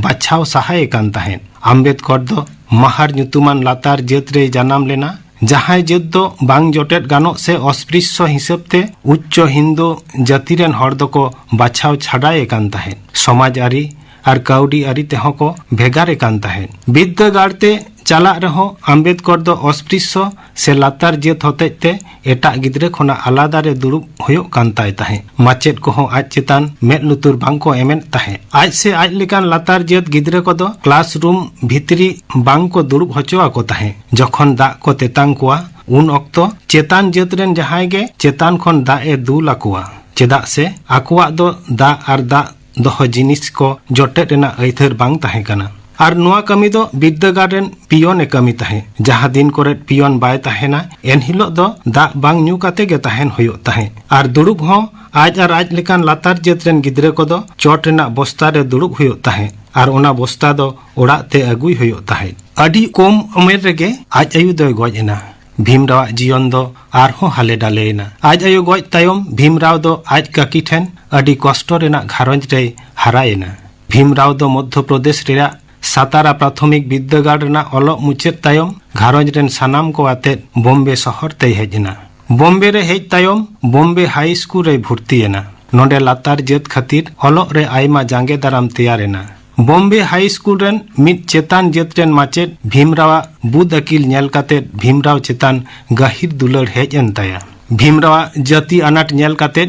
ᱵᱟᱪᱷᱟᱣ ᱥᱟᱦᱟᱭᱮ ᱠᱟᱱ ᱛᱟᱦᱮᱸᱫ᱾ ᱟᱢᱵᱮᱫᱽᱠᱚᱨ ᱫᱚ ᱢᱟᱦᱟᱨ ᱧᱩᱛᱩᱢᱟᱱ ᱞᱟᱛᱟᱨ ᱡᱟᱹᱛ ᱨᱮᱭ ᱡᱟᱱᱟᱢ ᱞᱮᱱᱟ, ᱡᱟᱦᱟᱸᱭ ᱡᱟᱹᱛ ᱫᱚ ᱵᱟᱝ ᱡᱚᱴᱮᱫ ᱜᱟᱱᱚᱜ ᱥᱮ ᱚᱥᱯᱨᱤᱥᱥᱚ ᱦᱤᱥᱟᱹᱵ ᱛᱮ ᱩᱪᱪᱚ ᱦᱤᱱᱫᱩ ᱡᱟᱹᱛᱤ ᱨᱮᱱ ᱦᱚᱲ ᱫᱚᱠᱚ ᱵᱟᱪᱷᱟᱣ ᱪᱷᱟᱰᱟᱭᱮ ᱠᱟᱱ ᱛᱟᱦᱮᱸᱫ᱾ ᱥᱚᱢᱟᱡᱽ ᱟᱹᱨᱤ ᱟᱨ ᱠᱟᱹᱣᱰᱤ ᱟᱹᱨᱤ ᱛᱮᱦᱚᱸ ᱠᱚ ᱵᱷᱮᱜᱟᱨᱮ ᱠᱟᱱ ᱛᱟᱦᱮᱸᱫ᱾ ᱵᱤᱨᱫᱟᱹᱜᱟᱲ ᱛᱮ ᱪᱟᱞᱟᱜ ᱨᱮᱦᱚᱸ ᱟᱢᱵᱮᱫᱽᱠᱚᱨ ᱫᱚ ᱚᱥᱯᱨᱤᱥᱥᱚ ᱥᱮ ᱞᱟᱛᱟᱨ ᱡᱟᱹᱛ ᱦᱚᱛᱮᱡ ᱛᱮ ᱮᱴᱟᱜ ᱜᱤᱫᱽᱨᱟᱹ ᱠᱷᱚᱱᱟᱜ ᱟᱞᱟᱫᱟ ᱨᱮ ᱫᱩᱲᱩᱵ ᱦᱩᱭᱩᱜ ᱠᱟᱱ ᱛᱟᱭ ᱛᱟᱦᱮᱸᱫ᱾ ᱢᱟᱪᱮᱫ ᱠᱚᱦᱚᱸ ᱟᱡ ᱪᱮᱛᱟᱱ ᱢᱮᱫ ᱞᱩᱛᱩᱨ ᱵᱟᱝ ᱠᱚ ᱮᱢᱮᱫ ᱛᱟᱦᱮᱸᱫ᱾ ᱟᱡ ᱥᱮ ᱟᱡ ᱞᱮᱠᱟᱱ ᱞᱟᱛᱟᱨ ᱡᱟᱹᱛ ᱜᱤᱫᱽᱨᱟᱹ ᱠᱚᱫᱚ ᱠᱞᱟᱥ ᱨᱩᱢ ᱵᱷᱤᱛᱨᱤ ᱵᱟᱝ ᱠᱚ ᱫᱩᱲᱩᱵ ᱦᱚᱪᱚ ᱟᱠᱚ ᱛᱟᱦᱮᱸᱫ᱾ ᱡᱚᱠᱷᱚᱱ ᱫᱟᱜ ᱠᱚ ᱛᱮᱛᱟᱝ ᱠᱚᱣᱟ, ᱩᱱ ᱚᱠᱛᱚ ᱪᱮᱛᱟᱱ ᱡᱟᱹᱛ ᱨᱮᱱ ᱡᱟᱦᱟᱸᱭ ᱜᱮ ᱪᱮᱛᱟᱱ ᱠᱷᱚᱱ ᱫᱟᱜ ᱮ ᱫᱩᱞ ᱟᱠᱚᱣᱟ, ᱪᱮᱫᱟᱜ ᱥᱮ ᱟᱠᱚᱣᱟᱜ ᱫᱚ ᱫᱟᱜ ᱟᱨ ᱫᱟᱜ ᱫᱚᱦᱚ ᱡᱤᱱᱤᱥ ᱠᱚ ᱡᱚᱴᱮᱫ ᱨᱮᱱᱟᱜ ᱟᱹᱭᱫᱟᱹᱨ ᱵᱟᱝ ᱛᱟᱦᱮᱸ ᱠᱟᱱᱟ᱾ ᱟᱨ ᱱᱚᱣᱟ ᱠᱟᱹᱢᱤ ᱫᱚ ᱵᱤᱨᱫᱟᱹᱜᱟᱲ ᱨᱮᱱ ᱯᱤᱭᱚᱱ ᱮ ᱠᱟᱹᱢᱤ ᱛᱟᱦᱮᱸᱫ᱾ ᱡᱟᱦᱟᱸ ᱫᱤᱱ ᱠᱚᱨᱮᱫ ᱯᱤᱭᱚᱱ ᱵᱟᱭ ᱛᱟᱦᱮᱱᱟ, ᱮᱱᱦᱤᱞᱳᱜ ᱫᱚ ᱫᱟᱜ ᱵᱟᱝ ᱧᱩ ᱠᱟᱛᱮ ᱜᱮ ᱛᱟᱦᱮᱱ ᱦᱩᱭᱩᱜ ᱛᱟᱦᱮᱸᱫ᱾ ᱟᱨ ᱫᱩᱲᱩᱵ ᱦᱚᱸ ᱟᱡ ᱟᱨ ᱟᱡ ᱞᱮᱠᱟᱱ ᱞᱟᱛᱟᱨ ᱡᱟᱹᱛ ᱨᱮᱱ ᱜᱤᱫᱽᱨᱟᱹ ᱠᱚᱫᱚ ᱪᱚᱴ ᱨᱮᱱᱟᱜ ᱵᱚᱥᱛᱟ ᱨᱮ ᱫᱩᱲᱩᱵ ᱦᱩᱭᱩᱜ ᱛᱟᱦᱮᱸᱫ ᱟᱨ ᱚᱱᱟ ᱵᱚᱥᱛᱟ ᱫᱚ ᱚᱲᱟᱜ ᱛᱮ ᱟᱹᱜᱩᱭ ᱦᱩᱭᱩᱜ ᱛᱟᱦᱮᱸᱫ᱾ ᱟᱹᱰᱤ ᱠᱚᱢ ᱩᱢᱮᱨ ᱨᱮᱜᱮ ᱟᱡ ᱟᱭᱳ ᱫᱚᱭ ᱜᱚᱡ ᱮᱱᱟ᱾ ᱵᱷᱤᱢᱨᱟᱣᱟᱜ ᱡᱤᱭᱚᱱ ᱫᱚ ᱟᱨᱦᱚᱸ ᱦᱟᱞᱮ ᱰᱟᱞᱮ ᱮᱱᱟ᱾ ᱟᱡ ᱟᱭᱳ ᱜᱚᱡ ᱛᱟᱭᱚᱢ ᱵᱷᱤᱢᱨᱟᱣ ᱫᱚ ᱟᱡ ᱠᱟᱹᱠᱤ ᱴᱷᱮᱱ ᱟᱹᱰᱤ ᱠᱚᱥᱴᱚ ᱨᱮᱱᱟᱜ ᱜᱷᱟᱨᱚᱸᱡᱽ ᱨᱮᱭ ᱦᱟᱨᱟᱭᱮᱱᱟ᱾ ᱵᱷᱤᱢᱨᱟᱣ ᱫᱚ ᱢᱚᱫᱽᱫᱷᱚ ᱯᱨᱚᱫᱮᱥ ᱨᱮᱭᱟᱜ ᱥᱟᱛᱟᱨᱟ ᱯᱨᱟᱛᱷᱚᱢᱤᱠ ᱵᱤᱨᱫᱟᱹᱜᱟᱲ ᱨᱮᱱᱟᱜ ᱚᱞᱚᱜ ᱢᱩᱪᱟᱹᱫ ᱛᱟᱭᱚᱢ ᱜᱷᱟᱨᱚᱸᱡᱽ ᱨᱮᱱ ᱥᱟᱱᱟᱢ ᱠᱚ ᱟᱛᱮᱫ ᱵᱚᱢᱵᱮ ᱥᱚᱦᱚᱨ ᱛᱮᱭ ᱦᱮᱡ ᱮᱱᱟ᱾ ᱵᱚᱢᱵᱮ ᱨᱮ ᱦᱮᱡ ᱛᱟᱭᱚᱢ ᱵᱚᱢᱵᱮ ᱦᱟᱭ ᱥᱠᱩᱞ ᱨᱮᱭ ᱵᱷᱚᱨᱛᱤ ᱮᱱᱟ᱾ ᱱᱚᱰᱮ ᱞᱟᱛᱟᱨ ᱡᱟᱹᱛ ᱠᱷᱟᱹᱛᱤᱨ ᱚᱞᱚᱜ ᱨᱮ ᱟᱭᱢᱟ ᱡᱟᱸᱜᱮ ᱫᱟᱨᱟᱢ ᱛᱮᱭᱟᱨ ᱮᱱᱟ᱾ ᱵᱚᱢᱵᱮ ᱦᱟᱭ ᱥᱠᱩᱞ ᱨᱮᱱ ᱢᱤᱫ ᱪᱮᱛᱟᱱ ᱡᱟᱹᱛ ᱨᱮᱱ ᱢᱟᱪᱮᱫ ᱵᱷᱤᱢᱨᱟᱣᱟᱜ ᱵᱩᱫ ᱟᱹᱠᱤᱞ ᱧᱮᱞ ᱠᱟᱛᱮ ᱵᱷᱤᱢᱨᱟᱣ ᱪᱮᱛᱟᱱ ᱜᱟᱹᱦᱤᱨ ᱫᱩᱞᱟᱹᱲ ᱦᱮᱡ ᱮᱱ ᱛᱟᱭᱟ᱾ ᱵᱷᱤᱢᱨᱟᱣᱟᱜ ᱡᱟᱹᱛᱤ ᱟᱱᱟᱴ ᱧᱮᱞ ᱠᱟᱛᱮ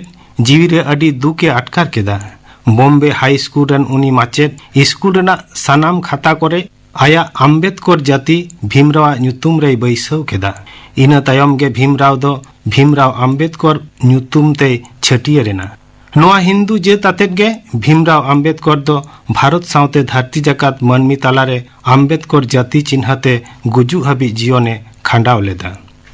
ᱡᱤᱣᱤ ᱨᱮ ᱟᱹᱰᱤ ᱫᱩᱠ ᱮ ᱟᱴᱠᱟᱨ ᱠᱮᱫᱟ᱾ ᱵᱚᱢᱵᱮ ᱦᱟᱭ ᱥᱠᱩᱞ ᱨᱮᱱ ᱩᱱᱤ ᱢᱟᱪᱮᱫ ᱥᱠᱩᱞ ᱨᱮᱱᱟᱜ ᱥᱟᱱᱟᱢ ᱠᱷᱟᱛᱟ ᱠᱚᱨᱮ ᱟᱭᱟᱜ ᱟᱢᱵᱮᱫᱠᱚᱨ ᱡᱟᱹᱛᱤ ᱵᱷᱤᱢᱨᱟᱣᱟᱜ ᱧᱩᱛᱩᱢ ᱨᱮᱭ ᱵᱟᱹᱭᱥᱟᱹᱣ ᱠᱮᱫᱟ᱾ ᱤᱱᱟᱹ ᱛᱟᱭᱚᱢ ᱜᱮ ᱵᱷᱤᱢᱨᱟᱣ ᱫᱚ ᱵᱷᱤᱢᱨᱟᱣ ᱟᱢᱵᱮᱫᱠᱚᱨ ᱧᱩᱛᱩᱢ ᱛᱮᱭ ᱪᱷᱟᱹᱴᱭᱟᱹᱨ ᱮᱱᱟ᱾ ᱱᱚᱣᱟ ᱦᱤᱱᱫᱩ ᱡᱟᱹᱛ ᱟᱛᱮᱫ ᱜᱮ ᱵᱷᱤᱢᱨᱟᱣ ᱟᱢᱵᱮᱫᱠᱚᱨ ᱫᱚ ᱵᱷᱟᱨᱚᱛ ᱥᱟᱶᱛᱮ ᱫᱷᱟᱹᱨᱛᱤ ᱡᱟᱠᱟᱛ ᱢᱟᱹᱱᱢᱤ ᱛᱟᱞᱟᱨᱮ ᱟᱢᱵᱮᱫᱠᱚᱨ ᱡᱟᱹᱛᱤ ᱪᱤᱱᱦᱟᱹ ᱛᱮ ᱜᱩᱡᱩᱜ ᱦᱟᱹᱵᱤᱡ ᱡᱤᱭᱚᱱᱮ ᱠᱷᱟᱸᱰᱟᱣ ᱞᱮᱫᱟ᱾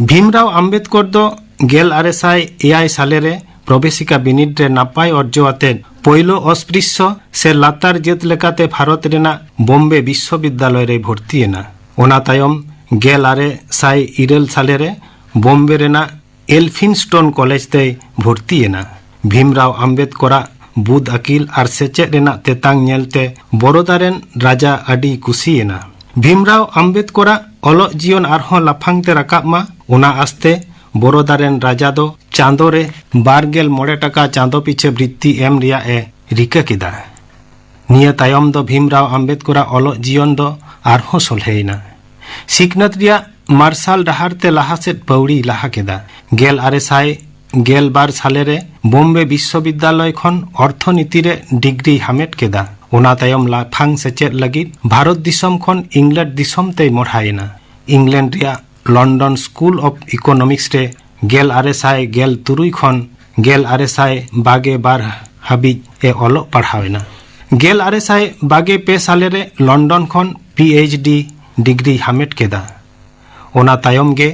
ᱵᱷᱤᱢᱨᱟᱣ ᱟᱢᱵᱮᱫᱠᱚᱨ ᱫᱚ ᱜᱮᱞ ᱟᱨᱮ ᱥᱟᱭ ᱮᱭᱟᱭ ᱥᱟᱞᱮ ᱨᱮ ᱯᱨᱚᱵᱮᱥᱤᱠᱟ ᱵᱤᱱᱤᱰ ᱨᱮ ᱱᱟᱯᱟᱭ ᱚᱨᱡᱚ ᱟᱛᱮᱫ ᱯᱳᱭᱞᱳ ᱚᱥᱯᱨᱤᱥᱥᱚ ᱥᱮ ᱞᱟᱛᱟᱨ ᱡᱟᱹᱛ ᱞᱮᱠᱟᱛᱮ ᱵᱷᱟᱨᱚᱛ ᱨᱮᱱᱟᱜ ᱵᱚᱢᱵᱮ ᱵᱤᱥᱥᱚᱵᱤᱫᱽᱫᱟᱞᱚᱭ ᱨᱮᱭ ᱵᱷᱚᱨᱛᱤ ᱮᱱᱟ᱾ ᱚᱱᱟ ᱛᱟᱭᱚᱢ ᱜᱮᱞ ᱟᱨᱮ ᱥᱟᱭ ᱤᱨᱟᱹᱞ ᱥᱟᱞᱮ ᱨᱮ ᱵᱚᱢᱵᱮ ᱨᱮᱱᱟᱜ ᱮᱞᱯᱷᱤᱱᱥᱴᱚᱱ ᱠᱚᱞᱮᱡᱽ ᱛᱮᱭ ᱵᱷᱚᱨᱛᱤ ᱮᱱᱟ᱾ ᱵᱷᱤᱢᱨᱟᱣ ᱟᱢᱵᱮᱫᱠᱚᱨᱟᱜ ᱵᱩᱫ ᱟᱹᱠᱤᱞ ᱟᱨ ᱥᱮᱪᱮᱫ ᱨᱮᱱᱟᱜ ᱛᱮᱛᱟᱝ ᱧᱮᱞᱛᱮ ᱵᱚᱨᱚᱫᱟ ᱨᱮᱱ ᱨᱟᱡᱟ ᱟᱹᱰᱤᱭ ᱠᱩᱥᱤᱭᱮᱱᱟ᱾ ᱵᱷᱤᱢᱨᱟᱣ ᱟᱢᱵᱮᱫᱠᱚᱨᱟᱜ ᱚᱞᱚᱜ ᱡᱤᱭᱚᱱ ᱟᱨᱦᱚᱸ ᱞᱟᱯᱷᱟᱝ ᱛᱮ ᱨᱟᱠᱟᱵ ᱢᱟ, ᱚᱱᱟ ᱟᱥᱛᱮ ᱵᱚᱨᱚᱫᱟ ᱨᱮᱱ ᱨᱟᱡᱟ ᱫᱚ ᱪᱟᱸᱫᱚ ᱨᱮ ᱵᱟᱨ ᱜᱮᱞ ᱢᱚᱬᱮ ᱴᱟᱠᱟ ᱪᱟᱸᱫᱚ ᱯᱤᱪᱷᱟᱹ ᱵᱨᱤᱛᱛᱤ ᱮᱢ ᱨᱮᱭᱟᱜ ᱮ ᱨᱤᱠᱟᱹ ᱠᱮᱫᱟ᱾ ᱱᱤᱭᱟᱹ ᱛᱟᱭᱚᱢ ᱫᱚ ᱵᱷᱤᱢᱨᱟᱣ ᱟᱢᱵᱮᱫᱠᱚᱨᱟᱜ ᱚᱞᱚᱜ ᱡᱤᱭᱚᱱ ᱫᱚ ᱟᱨᱦᱚᱸ ᱥᱚᱞᱦᱮᱭᱮᱱᱟ᱾ ᱥᱤᱠᱷᱱᱟᱹᱛ ᱨᱮᱭᱟᱜ ᱢᱟᱨᱥᱟᱞ ᱰᱟᱦᱟᱨ ᱛᱮ ᱞᱟᱦᱟ ᱥᱮᱫ ᱯᱟᱹᱣᱲᱤᱭ ᱞᱟᱦᱟ ᱠᱮᱫᱟ᱾ ᱜᱮᱞ ᱟᱨᱮ ᱥᱟᱭ ᱜᱮᱞ ᱵᱟᱨ ᱥᱟᱞᱮ ᱨᱮ ᱵᱚᱢᱵᱮ ᱵᱤᱥᱥᱚᱵᱤᱫᱽᱫᱟᱞᱚᱭ ᱠᱷᱚᱱ ᱚᱨᱛᱷᱚᱱᱤᱛᱤ ᱨᱮ ᱰᱤᱜᱽᱨᱤᱭ ᱦᱟᱢᱮᱴ ᱠᱮᱫᱟ᱾ ᱚᱱᱟ ᱛᱟᱭᱚᱢ ᱞᱟᱯᱷᱟᱝ ᱥᱮᱪᱮᱫ ᱞᱟᱹᱜᱤᱫ ᱵᱷᱟᱨᱚᱛ ᱫᱤᱥᱚᱢ ᱠᱷᱚᱱ ᱤᱝᱞᱮᱱᱰ ᱫᱤᱥᱚᱢ ᱛᱮᱭ ᱢᱚᱦᱰᱟᱭᱮᱱᱟ᱾ ᱤᱝᱞᱮᱱᱰ ᱨᱮᱭᱟᱜ ᱞᱚᱱᱰᱚᱱ ᱥᱠᱩᱞ ᱚᱯᱷ ᱤᱠᱳᱱᱚᱢᱤᱠᱥ ᱨᱮ ᱜᱮᱞ ᱟᱨᱮ ᱥᱟᱭ ᱜᱮᱞ ᱛᱩᱨᱩᱭ ᱠᱷᱚᱱ ᱜᱮᱞ ᱟᱨᱮ ᱥᱟᱭ ᱵᱟᱜᱮ ᱵᱟᱨ ᱦᱟᱹᱵᱤᱡ ᱮ ᱚᱞᱚᱜ ᱯᱟᱲᱦᱟᱣ ᱮᱱᱟ᱾ ᱜᱮᱞ ᱟᱨᱮ ᱥᱟᱭ ᱵᱟᱜᱮ ᱯᱮ ᱥᱟᱞᱮ ᱨᱮ ᱞᱚᱱᱰᱚᱱ ᱠᱷᱚᱱ ᱯᱤ ᱮᱭᱤᱪ ᱰᱤ ᱰᱤᱜᱽᱨᱤᱭ ᱦᱟᱢᱮᱴ ᱠᱮᱫᱟ᱾ ᱚᱱᱟ ᱛᱟᱭᱚᱢ ᱜᱮ